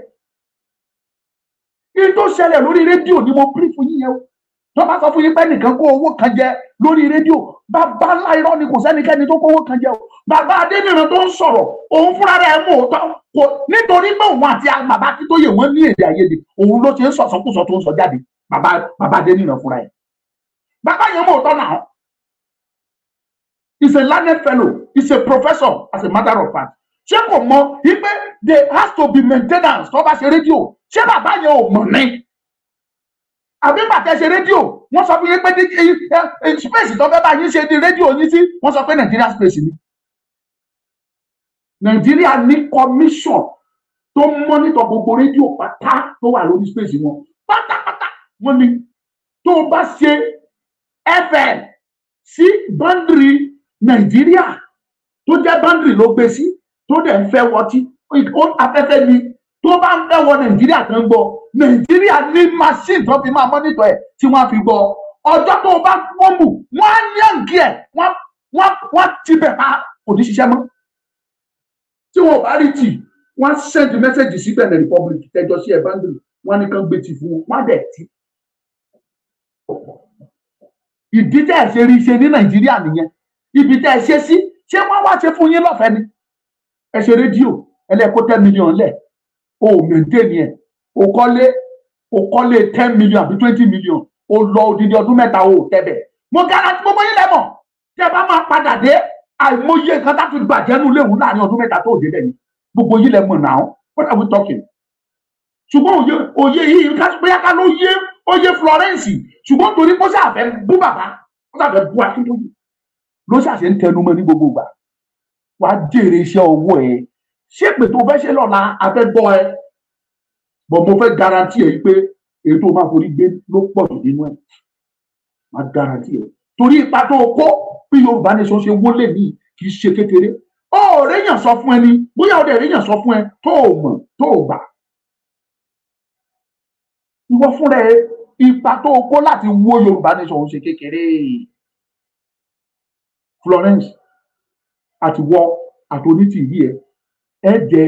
Ní tó ṣẹlẹ̀ lórí rédíò ni mo pín fún yín yẹn o. Tó bá sọ fún yín pé nìkan kó owó kan jẹ lórí rédíò, bàbá ńlá irọ́ ni, kò sẹ́nikẹ́ni tó kó owó kan jẹ o. Bàbá Adéníran tó ń sọ̀rọ̀, òun fúnra rẹ̀ mú òótọ́ kò, nítorí pé òun àti bàbá Akíntóyè wọ́n ní èdè àìyedè, òun ló ṣe ń sọ̀sọ́kùsọ tó ń sọ jáde. Bàbá Adéníran fúnra ẹ̀, bàbá yẹn mú òótọ́ náà. He's a learned fellow, he's a professor as a matter of fact. Ṣé kò mọ̀ wípé there has to be maintenance tó bá ṣe rédíò? Ṣé bàbá yẹn ò mọ̀ ní? Àbí bàtẹ ṣe rédíò, wọ́n sọ fún yín pé space tó fẹ́ bá yín ṣe ní rédíò yín sí, wọ́n sọ pé Nàìjíríà space ni. Nàìjíríà ní commission tó monitor gbogbo rédíò pátá tó wà lórí space wọn pátápátá. Wọ́n ní tó bá ṣe FM sí boundary Nàìjíríà tó jẹ́ boundary ló gbé sí, tó dẹ̀ ń fẹ́ wọtí afẹ́fẹ́ ni, tó bá ń fẹ́ wọ Nàìjíríà kan gbọ́, Nàìjíríà ní machine tó fi máa monitor ẹ̀ tí wọ́n á fi gbọ́. Ọjọ́ tó bá fọ́ọ̀mù, wọ́n á yànkí ẹ̀, wọ́n ti bẹ̀ pa, kò ní ṣiṣẹ́ mọ́. Tí wọn ò bá rí tì, wọ́n á send message sí Benin Republic tẹjọ sí ẹ̀ boundary, wọ́n á ní kán gbé tì fún wọn, wọ́n á dẹ̀ tì. Ìdí tẹ́ ẹ̀ ṣe rí ṣe ní Nàìjíríà nìyẹn. Ibi tẹ́ ẹ ṣe sí Ṣé wọ́n wá ṣe fún yín lọ́fẹ̀ẹ́ ni? Ẹ ṣe rédíò ẹlẹ́kọ́ 10 million lẹ̀, o ò maintain ẹ̀, o kọ́lé 10 million àbí 20 million, o lọ odidi ọdún mẹ́ta o ò tẹ́bẹ̀. Mo garanti gbogbo yín lẹ́mọ̀, tí ẹ bá máa padà dé, àìmọye nǹkan tá ti bàjẹ́ nù léwu láàrin ọdún mẹ́ta tó dé bẹ́ẹ̀ ni. Gbogbo yín lẹ́mọ̀ náà, what are we talking? Ṣùgbọ́n òye yìí bóyá ká ló yé oyè Florence, ṣùgbọ́n torí kó ṣàfẹ́ bú bàbá, kó ṣàfẹ́ bú Akíntóyè ló ṣàṣẹ ń tẹnumọ́ ní gbogbo ìgbà. Wàá jèrè iṣẹ́ ọwọ́ ẹ. Ṣé pé tó fẹ́ ṣe lọ́la afẹ́ gbọ́ ẹ, bọ̀ mo fẹ́ garanti ẹ pé èyí tó máa forí gbé ló pọ̀ jù nínú ẹ̀. Máa garanti ẹ torí ipa tó kó bí Yorùbá Nation ṣe wọlé ní kì í ṣe kékeré. Ó réyàn sọ fún ẹ ni, bóyá ó dẹ̀ réyàn sọ fún ẹ tó o mọ̀ tó o gbà. Ìwọ fúnra ẹ, ipa tó kó láti wó Yorùbá Nation ṣe kékeré. Florence àti wọ àti onítìrí ẹ ẹ jẹ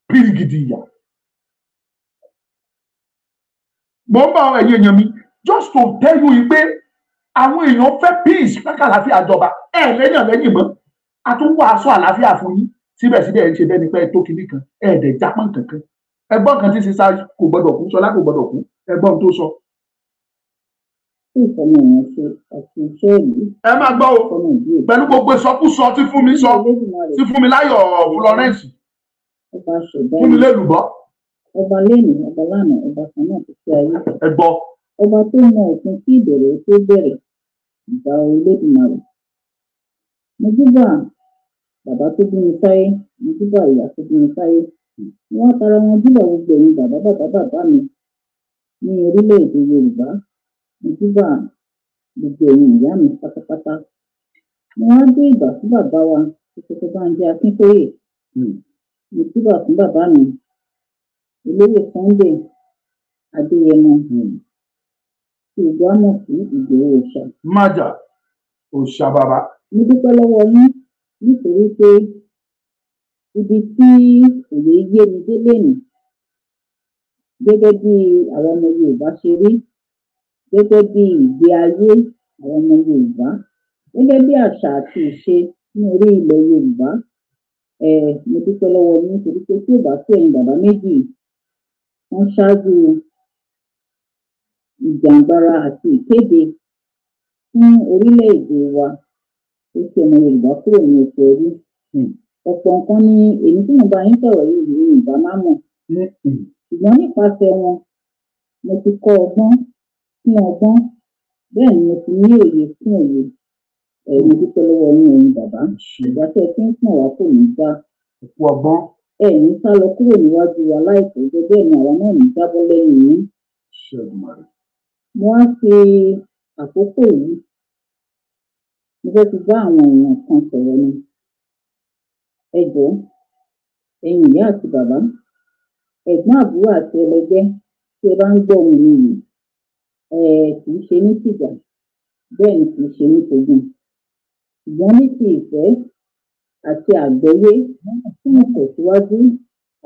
pírígìdì ìyà. Mo ń bá ẹ̀yin èèyàn mi just to tell you pé àwọn èèyàn fẹ́ peace, fẹ́ àlàáfíà jọba. Ẹ lẹ́yìn lẹ́yìn mọ́, a tún wá aṣọ àlàáfíà fún yín. Síbẹ̀síbẹ̀ ẹ ń ṣe bẹ́ẹ̀ ni pé ẹ tó kinní kan, ẹ dẹ̀ jápọ̀n kankan. Ẹgbọ́n kan tí sísá kò gbọdọ̀ kú, Ṣọlá kò gbọdọ̀ kú, ẹgbọ́n tó sọ. Ẹ máa gbọ́ o, pẹ̀lú gbogbo ìsọkúsọ tí fún mi sọ, tí fún mi láyọ̀ Florence, fún mi lélùbọ́. Ọba lẹ́nu, ọba lánàá, ọba kan náà tó ṣe ayé. Ẹ gbọ́. Ọba tó mọ òpin tí ìbẹ̀rẹ̀ tó bẹ̀rẹ̀, ìgbà Olódùmarè. Mo júbà bàbá tó bí mi sáyé, mo júbà ìyá tó bí mi sáyé. Wọ́n tara wọn júbà gbogbo ẹ̀yin bàbá bàbá bàbá mi ní orílẹ̀-èdè Yorùbá. Mo júbà gbogbo ẹ̀yin ìyá mi pátápátá. Mo wá dé ìgbà fún bàbá wa Professor Bánjí Akíntóyè. Mo júbà fún bàbá mi Olóyè Sunday Adéyẹmọ tí ìgbà mọ̀ sí Ìgbòho Òòṣà. Májà Òòṣà bàbá. Mo dúpẹ́ lọ́wọ́ yín nítorí pé ibi tí òye yé mi dé lénìí, gẹ́gẹ́ bí àwọn ọmọ Yorùbá ṣe rí, gẹ́gẹ́ bí ìgbé ayé àwọn ọmọ Yorùbá, gẹ́gẹ́ bí àṣà àti ìṣe ní orí ilẹ̀ Yorùbá, mo dúpẹ́ lọ́wọ́ yín nítorí pé tí ò bá sí ẹ̀yin bàbá méjì wọ́n ṣáájú ìjàǹgbara àti ìkéde fún orílẹ̀-èdè wa ó ti ọmọ Yorùbá kúrò ní oko ẹrú. Ọ̀pọ̀ nǹkan ni èmi tí mo bá yín sọ̀rọ̀ yìí ní ìbá má mọ̀, ṣùgbọ́n nípasẹ̀ wọn mo ti kọ́ ọgbọ́n fún ọgbọ́n, bẹ́ẹ̀ ni mo ti ní òye fún òye. Mo dúpẹ́ lọ́wọ́ yín ẹ̀yin bàbá, ìgbà tí ẹ ti ń pọ̀n wá kò ní já ọgbọ́n, ẹ ní sá lọ kúrò níwájú wa láìpẹ́ ọjọ́, bẹ́ẹ̀ ni àwa náà ní jábọ́ lẹ́yìn yín. Mo wá fi àkókò yìí, mo fẹ́ fi bá àwọn èèyàn kan sọ̀rọ̀ ni. Ẹ jọ̀ọ́, ẹ̀yin ìyá àti bàbá, ẹ̀gbọ́n àbúrò àti ẹlẹgbẹ́ tí ẹ bá ń gbọ́ ohùn mi yìí, kì í ṣe ní tìjà, bẹ́ẹ̀ ni kì í ṣe ní togun, ṣùgbọ́n ní ti ìfẹ́ àti àgbọ́yé fún ìtẹ̀síwájú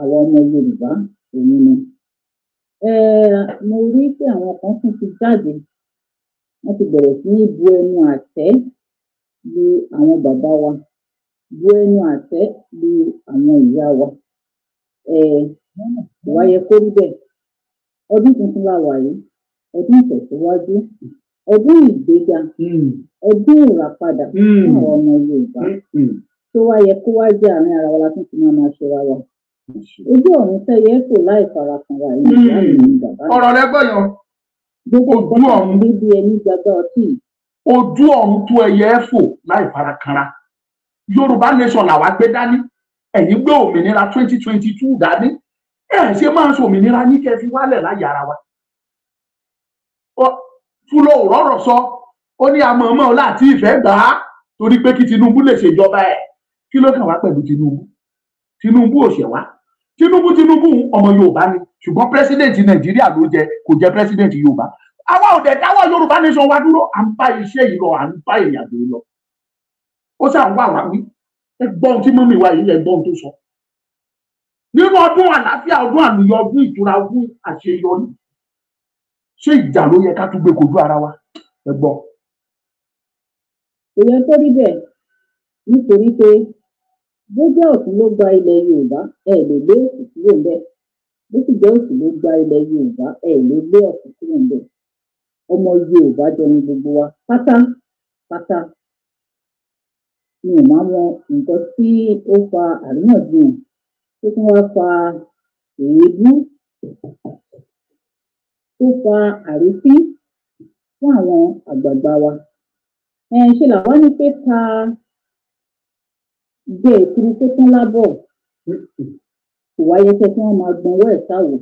àwọn ọmọ Yorùbá òun ni. Mo rí pé àwọn kan tún ti jáde, wọ́n ti bẹ̀rẹ̀ sí ní bu ẹnu àtẹ́ lu àwọn bàbá wa, bu ẹnu àtẹ́ lu àwọn ìyá wa. Kò wá yẹ kó rí bẹ́ẹ̀. Ọdún tuntun la wà yìí, ọdún ìtẹ̀síwájú, ọdún ìgbéga, ọdún ìràpadà fún àwọn ọmọ Yorùbá. Tó wá yẹ kó wá jẹ́ àárín ara wa la tún ti máa máa ṣera wa. Ojú ọ̀run tẹ́yẹ kò láì farakanra ẹ̀yìn ìyá mi ní bàbá mi. Ọ̀rọ̀ rẹ gbọ́yàn. Gbogbo nǹkan tó ń gbé bí ẹni gbàgbá ọtí. Ojú ọ̀run tó ẹyẹ fò láì farakanra. Yorùbá Nation làwa gbé dání. Ẹ̀yin gbé òmìnira 2022 dání. Ẹ ṣe máa ń sọ òmìnira yín kẹ́ fi wálẹ̀ láyé ara wa. Fúlọ̀ òrọ̀rọ̀ sọ, ó ní àmọ̀ọ́mọ̀ láti ìfẹ́ gbà á torí pé kí Tinubu lè ṣèjọba ẹ̀. Kí ló kàn wá pẹ̀lú Tinubu? Tinubu ò ṣẹ̀ wá. Tinubu ọmọ Yorùbá ni, ṣùgbọ́n pírẹsidẹ̀ntì Nàìjíríà ló jẹ, kò jẹ pírẹsidẹ̀ntì Yorùbá. Àwa ò dẹ̀ dáwọ́ Yorùbá Nation wa dúró, à ń bá iṣẹ́ yìí lọ, à ń bá ìrìnàjò yìí lọ. Ó ṣà ń wà wá wí. Ẹ gbọ́ ohun tí mọ́mì wa yìí, ẹ gbọ́ ohun tó sọ. Nínú ọdún àlàáfíà, ọdún àlùyọ, ọdún ìtura, ọdún àṣeyọrí, ṣé ìjà ló yẹ ká tún gbé kojú ara wa? Ẹ gbọ́. Kò yẹ kó rí bẹ́ẹ̀. Nítorí pé bó jẹ́ ọ̀tún ló gba ilẹ̀ Yorùbá, ẹ lè lé òsì kúrò ńbẹ̀. Bó sì jẹ́ òsì ló gba ilẹ̀ Yorùbá, ẹ lè lé ọ̀tún kúrò ńbẹ̀. Ọmọ Yorùbá jọ ni gbogbo wa pátápátá. Mi ò máa mọ nǹkan tí ó fa àríyànjiyàn tó tún wá fa èébú, tó fa àrífín fún àwọn àgbààgbà wa. Ṣe làwa ní pé ká jẹ èkuru tó tán lábọ̀, kò wá yẹ kí wọ́n máa gbọnwọ́ ẹ̀ sáwò.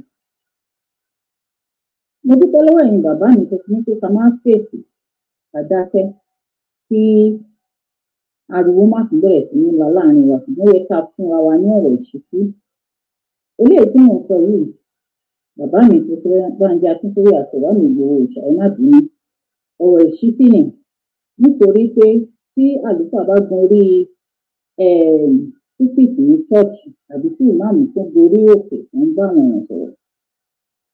Mo dúpẹ́ lọ́wọ́ ẹ̀yin bàbá mi tó ti ní pé ká máa fèsì, ká dákẹ́, kí ariwo má tún bẹ̀rẹ̀ sí ní la láàrin wa, ṣùgbọ́n ó yẹ ká fúnra wa ní ọ̀rọ̀ ìṣítí. Eléyìí tí mò ń sọ yìí, bàbá mi tó fẹ́ Bánjí Akíntóyè àti ọ̀rá mi Ìgbòho Òòṣà, ẹ má bínú, ọ̀rọ̀ ìṣítí ni. Nítorí pé tí àlùfáà bá gun orí púpìtì ní ṣọ́ọ̀ṣì tàbí tí ìmáàmù tó gorí òkè tó ń bá àwọn èèyàn sọ̀rọ̀,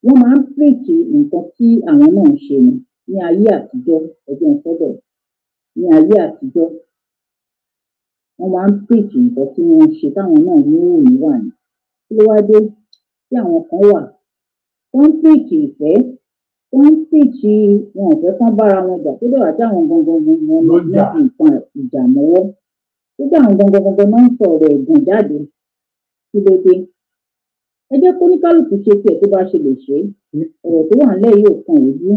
wọ́n máa ń pèsè nǹkan tí àwọn náà ń ṣe ni ní ayé àtijọ́. Ẹjọ́ ń sọ́dọ̀ ní ayé àtijọ́, wọ́n máa ń pèsè nǹkan tí wọ́n ń ṣe táwọn náà ní òní wà ní. Kí ló wá dé tí àwọn kan wà tó ń pèsè ìfẹ́, tó ń pèsè wọn ò fẹ́ kán bára wọn jà, tó dẹ̀ wá tí àwọn gangan gangan Ló ń jà. fi nǹkan ìjà mọ́wọ́, tó dẹ̀ àwọn gangan gangan náà ń sọ ọ̀rọ̀ ẹ̀gàn jáde. Kí ló dé? Ẹ jẹ́ kó oníkálukú ṣe tiẹ̀ tó bá ṣe lè ṣe é. Ọ̀rọ̀ tó wà nílẹ̀ yìí ò kan òójú.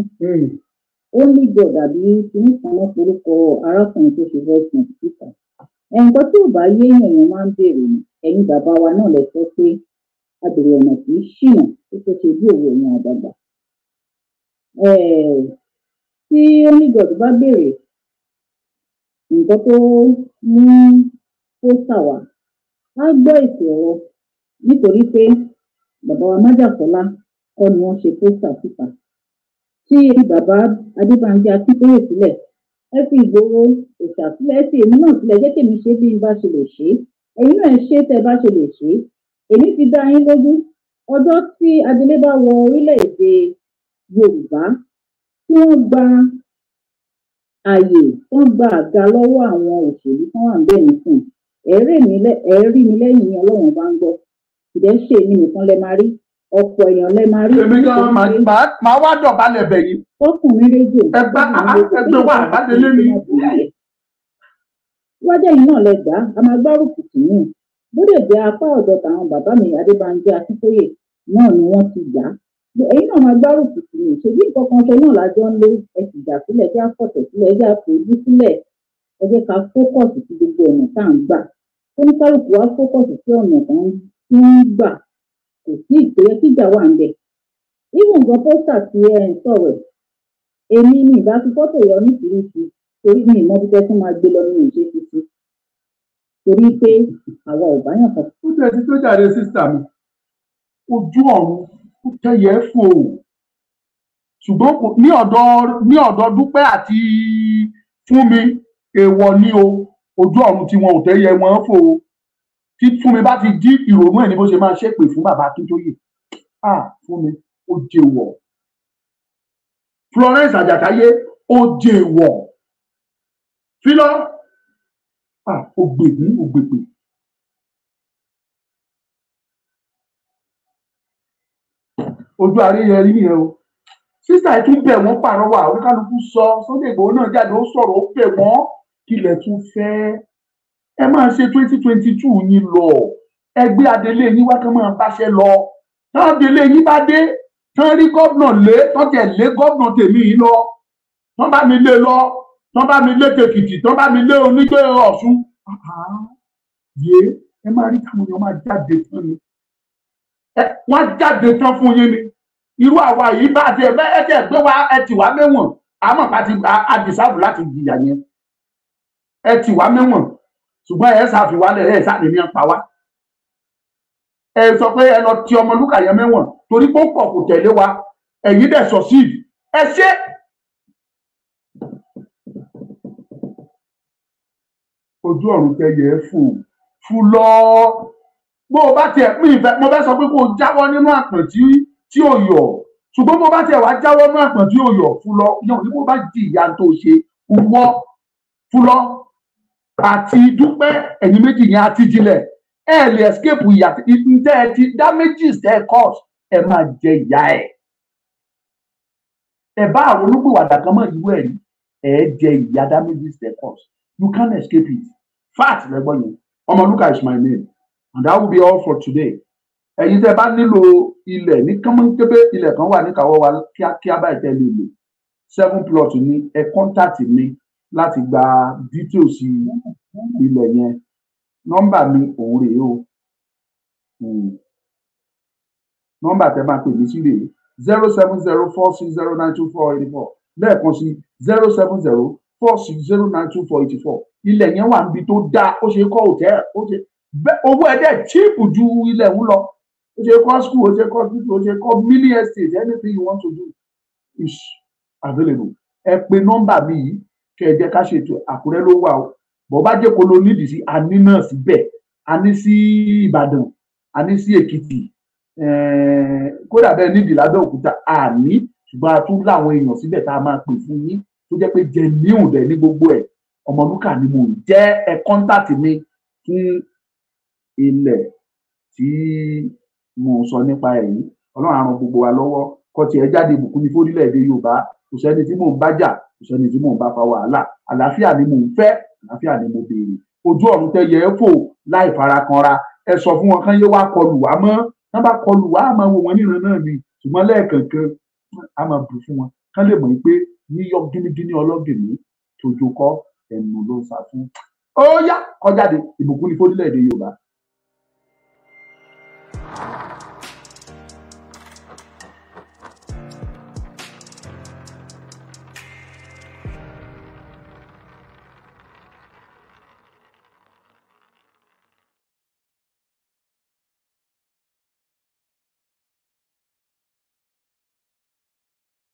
Ó ní God àbí kinní kan wọ́n forúkọ arákùnrin tó ṣe voice note síta. Nǹkan tí ò bá yé èèyàn máa ń béèrè ni. Ẹ̀yin bàbá wa náà lẹ sọ pé abèrè ọ̀nà kì í ṣìnà, tó tó ṣe bí òwe ẹ̀yin àgbààgbà. Tí only God bá béèrè nǹkan tó mú pósítà wá, á gbọ́ èsì ọ̀rọ̀, nítorí pé bàbá wa Májàsọ́lá kọ́ ni wọ́n ṣe pósítà síta. Tí bàbá Adébánjí Akíntóyè sílẹ̀, ẹ fi Ìgbòho Òòṣà sílẹ̀, ẹ fi èmi náà sílẹ̀, jẹ́ kèmi ṣe bí n bá ṣe lè ṣe é, ẹ̀yin náà ẹ ṣe tẹ́ ẹ bá ṣe lè ṣe é. Èmi fi dá yín lójú, ọjọ́ tí adelé bá wọ orílẹ̀-èdè Yorùbá, tí wọ́n gba àyè, wọ́n gba àga lọ́wọ́ àwọn òṣèlú tí wọ́n wà níbẹ̀ nísìn, ẹ rí mi lẹ́yìn yín, Ọlọ́run bá ń gbọ́. Ìdẹ́ ṣe èmi nìkan lẹ máa rí, ọ̀pọ̀ èèyàn lẹ máa rí. Èmi gan máa wá dọ̀bálẹ̀ bẹ̀ yín. Ọkùnrin rédíò. Ẹgbẹ́ wa àbádélé mi. Wájà yìí náà lẹ gbà á, a máa gbárùkù tì yín. Bó dẹ̀ jẹ́ apá ọ̀dọ̀ tàwọn bàbá mi Adébánjí Akíntóyè náà ni wọ́n ti gbà á. Ẹ̀yin náà máa gbárùkù tì yín. Ṣèbí nǹkan kan ṣe náà lájọ ń lé, ẹ sì jà sílẹ̀, kí á fọ̀tẹ̀ sílẹ̀, ẹ jẹ́ á fojú sílẹ̀, ẹ jẹ́ ká fókọ̀sì sí gbogbo ọ̀nà tá à ń gbà. Oníkálukú wa fókọ̀sì sí ọ̀nà tá ń gbà. Kò sí ìpéyẹ kíjà wà ńbẹ̀. Even gan pósítà tí ẹ ń sọ̀rọ̀ ẹ̀, èmi ni ìbá fi fọ́tò yọ nítorí torí mi ìmọ̀ bí tẹ́tún máa gbé lọ nínú ìṣe tuntun, torí pé àwa ò báyàn kan. Ó jẹ́ ti tó jáde sísà mi, ojú ọ̀run ó tẹ̀yẹ fò, ṣùgbọ́n ní ọ̀dọ̀ Dúpẹ́ àti Fúnmi èèwọ̀ ni o, ojú ọ̀run tí wọn ò tẹ̀yẹ wọn fò o. Tí Fúnmi bá ti jí ìrònú ẹ̀ ní bó ṣe máa ṣépè fún bàbá Akíntóyè. Ah, Fúnmi ó jẹ́wọ̀. Florence Àjàkáyé ó jẹ́wọ̀. Fílọ́ ah, ó gbègún ó gbèpè. Ojú àríyẹ rí nìyẹn o. Sísà ẹ̀ tún bẹ̀ wọ́n pàrọwà, oníkálukú sọ, Sunday Igboho náà jáde ó sọ̀rọ̀ ó bẹ̀ wọ́n, kílẹ̀ tún fẹ́. Ẹ máa ṣe 2022 yín lọ, ẹgbẹ́ adelé yín wá kán máa báṣẹ́ lọ. Tán adelé yín bá dé, tán rí gómìnà lé, tán tẹ̀ lé gómìnà tèmi yìí lọ, tán bá mi lé lọ, tán bá mi lé tèkìtì, tán bá mi lé onígbé Ọ̀ṣun. Yé ẹ máa rí táwọn èèyàn máa jáde tán ni. Wọ́n jáde tán fún yín ni. Irú àwa yìí bá ti ẹ tẹ gbé wa, ẹ tì wá mẹ́wọ̀n, àmọ́ bá ti àdìsáàbù láti jìyà yẹn. Ẹ tì wá mẹ́wọ̀n, ṣùgbọ́n ẹ ṣàfiwálẹ̀, ẹ ṣàní ní pa wá. Ẹ sọ pé ẹ lọ ti Ọmọlúkà yẹn mẹ́wọ̀n torí pé ó pọ̀ kò tẹ̀lé wa, ẹ̀yin dẹ̀ succeed. Ẹ ṣe. Ojú ọ̀run tẹyẹ fò fún lọ. Bó o bá tiẹ̀ pín ìfẹ́, mo fẹ́ sọ pé kó o jáwọ́ nínú àpọ̀n tí ò yọ̀, ṣùgbọ́n bó bá tiẹ̀ wá jáwọ́ nínú àpọ̀n tí ò yọ̀ fún lọ, yàn ní bó bá di ìyá tó ṣe wọ́ fún lọ. Àti Dúpẹ́, ẹ̀yin méjì yẹn àti Jinlẹ̀, ẹ lè escape ìyà tẹ́ ẹ ti damages tẹ́ ẹ cause. Ẹ máa jẹ ìyà ẹ̀. Ẹ bá àwọn olùgbòwàdà kan mọ̀ ìwé ẹ̀rí, ẹ jẹ ìyà damages tẹ́ ẹ cause. You can't escape it. Fact lẹ́gbọ́n yẹn. Ọmọlúkà is my name, and that will be all for today. Ẹ̀yin tẹ́ bá nílò ilẹ̀ ní kánmọ́nkébé, ilẹ̀ kan wà níkàáwọ́ wa kíákíá báyìí tẹ́ lè lò, 7 plot ní. Ẹ contact mi láti gba details ilẹ̀ yẹn. Nọ́mbà mi òun rèé o. Nọ́mbà tẹ́ máa pè mí sí rèé: 07046092484. Lẹ́ẹ̀kan sí, 07046092484. Ilẹ̀ yẹn wà níbi tó dáa, ó ṣe kọ́ hòtẹ́ẹ̀lì, ó ṣe owó ẹ̀ dẹ̀ cheap ju ilẹ̀ ń lọ. Ó ṣe kọ́ school, ó ṣe kọ́ hospital, ó ṣe kọ́ mini estate. Anything you want to do is available. Ẹ pe nọ́mbà mi yìí kẹ́ ẹ jẹ́ ká ṣètò. Àkúrẹ́ ló wà o. Bó bá jẹ́ kó lo nídìí sí, a ní náà síbẹ̀, a ní sí Ìbàdàn, a ní sí Èkìtì, kódà bẹ́ẹ̀ nídìí lábẹ́òkúta a ní. Ṣùgbọ́n a tún láwọn èèyàn síbẹ̀ tá a máa pè fún yín, tó jẹ́ pé genuine dẹ̀ ní gbogbo ẹ̀. Ọmọlúkà ni mò ń jẹ́. Ẹ contact mi fún ilẹ̀ tí mo sọ nípa ẹ̀ yìí. Ọlọ́run á ràn gbogbo wa lọ́wọ́. Kọ́ tiẹ̀ jáde, ìbùkún ní fórílẹ̀-èdè Yorùbá. Kò sẹ́ni tí mò ń bá jà, kò sẹ́ni tí mò ń bá fa wàhálà. Àlàáfíà ni mò ń fẹ́, àlàáfíà ni mo béèrè. Ojú ọ̀run tẹ́ yẹ ẹ́ fò láì farakanra. Ẹ sọ fún wọn kán yé wá kọlù wá mọ́. Tán bá kọlù wá, á máa wò wọ́n níran náà ni. Ṣùgbọ́n lẹ́ẹ̀kọ̀ọ̀kan, á máa bù fún wọn kán lè mọ̀ pé yíyọ gínígíní ọlọ́gìnní tójú kọ́ ẹnu ló ń sá fún. Ó yá, kọjáde. Ìbùkún ní fórílẹ̀-èdè Yorùbá.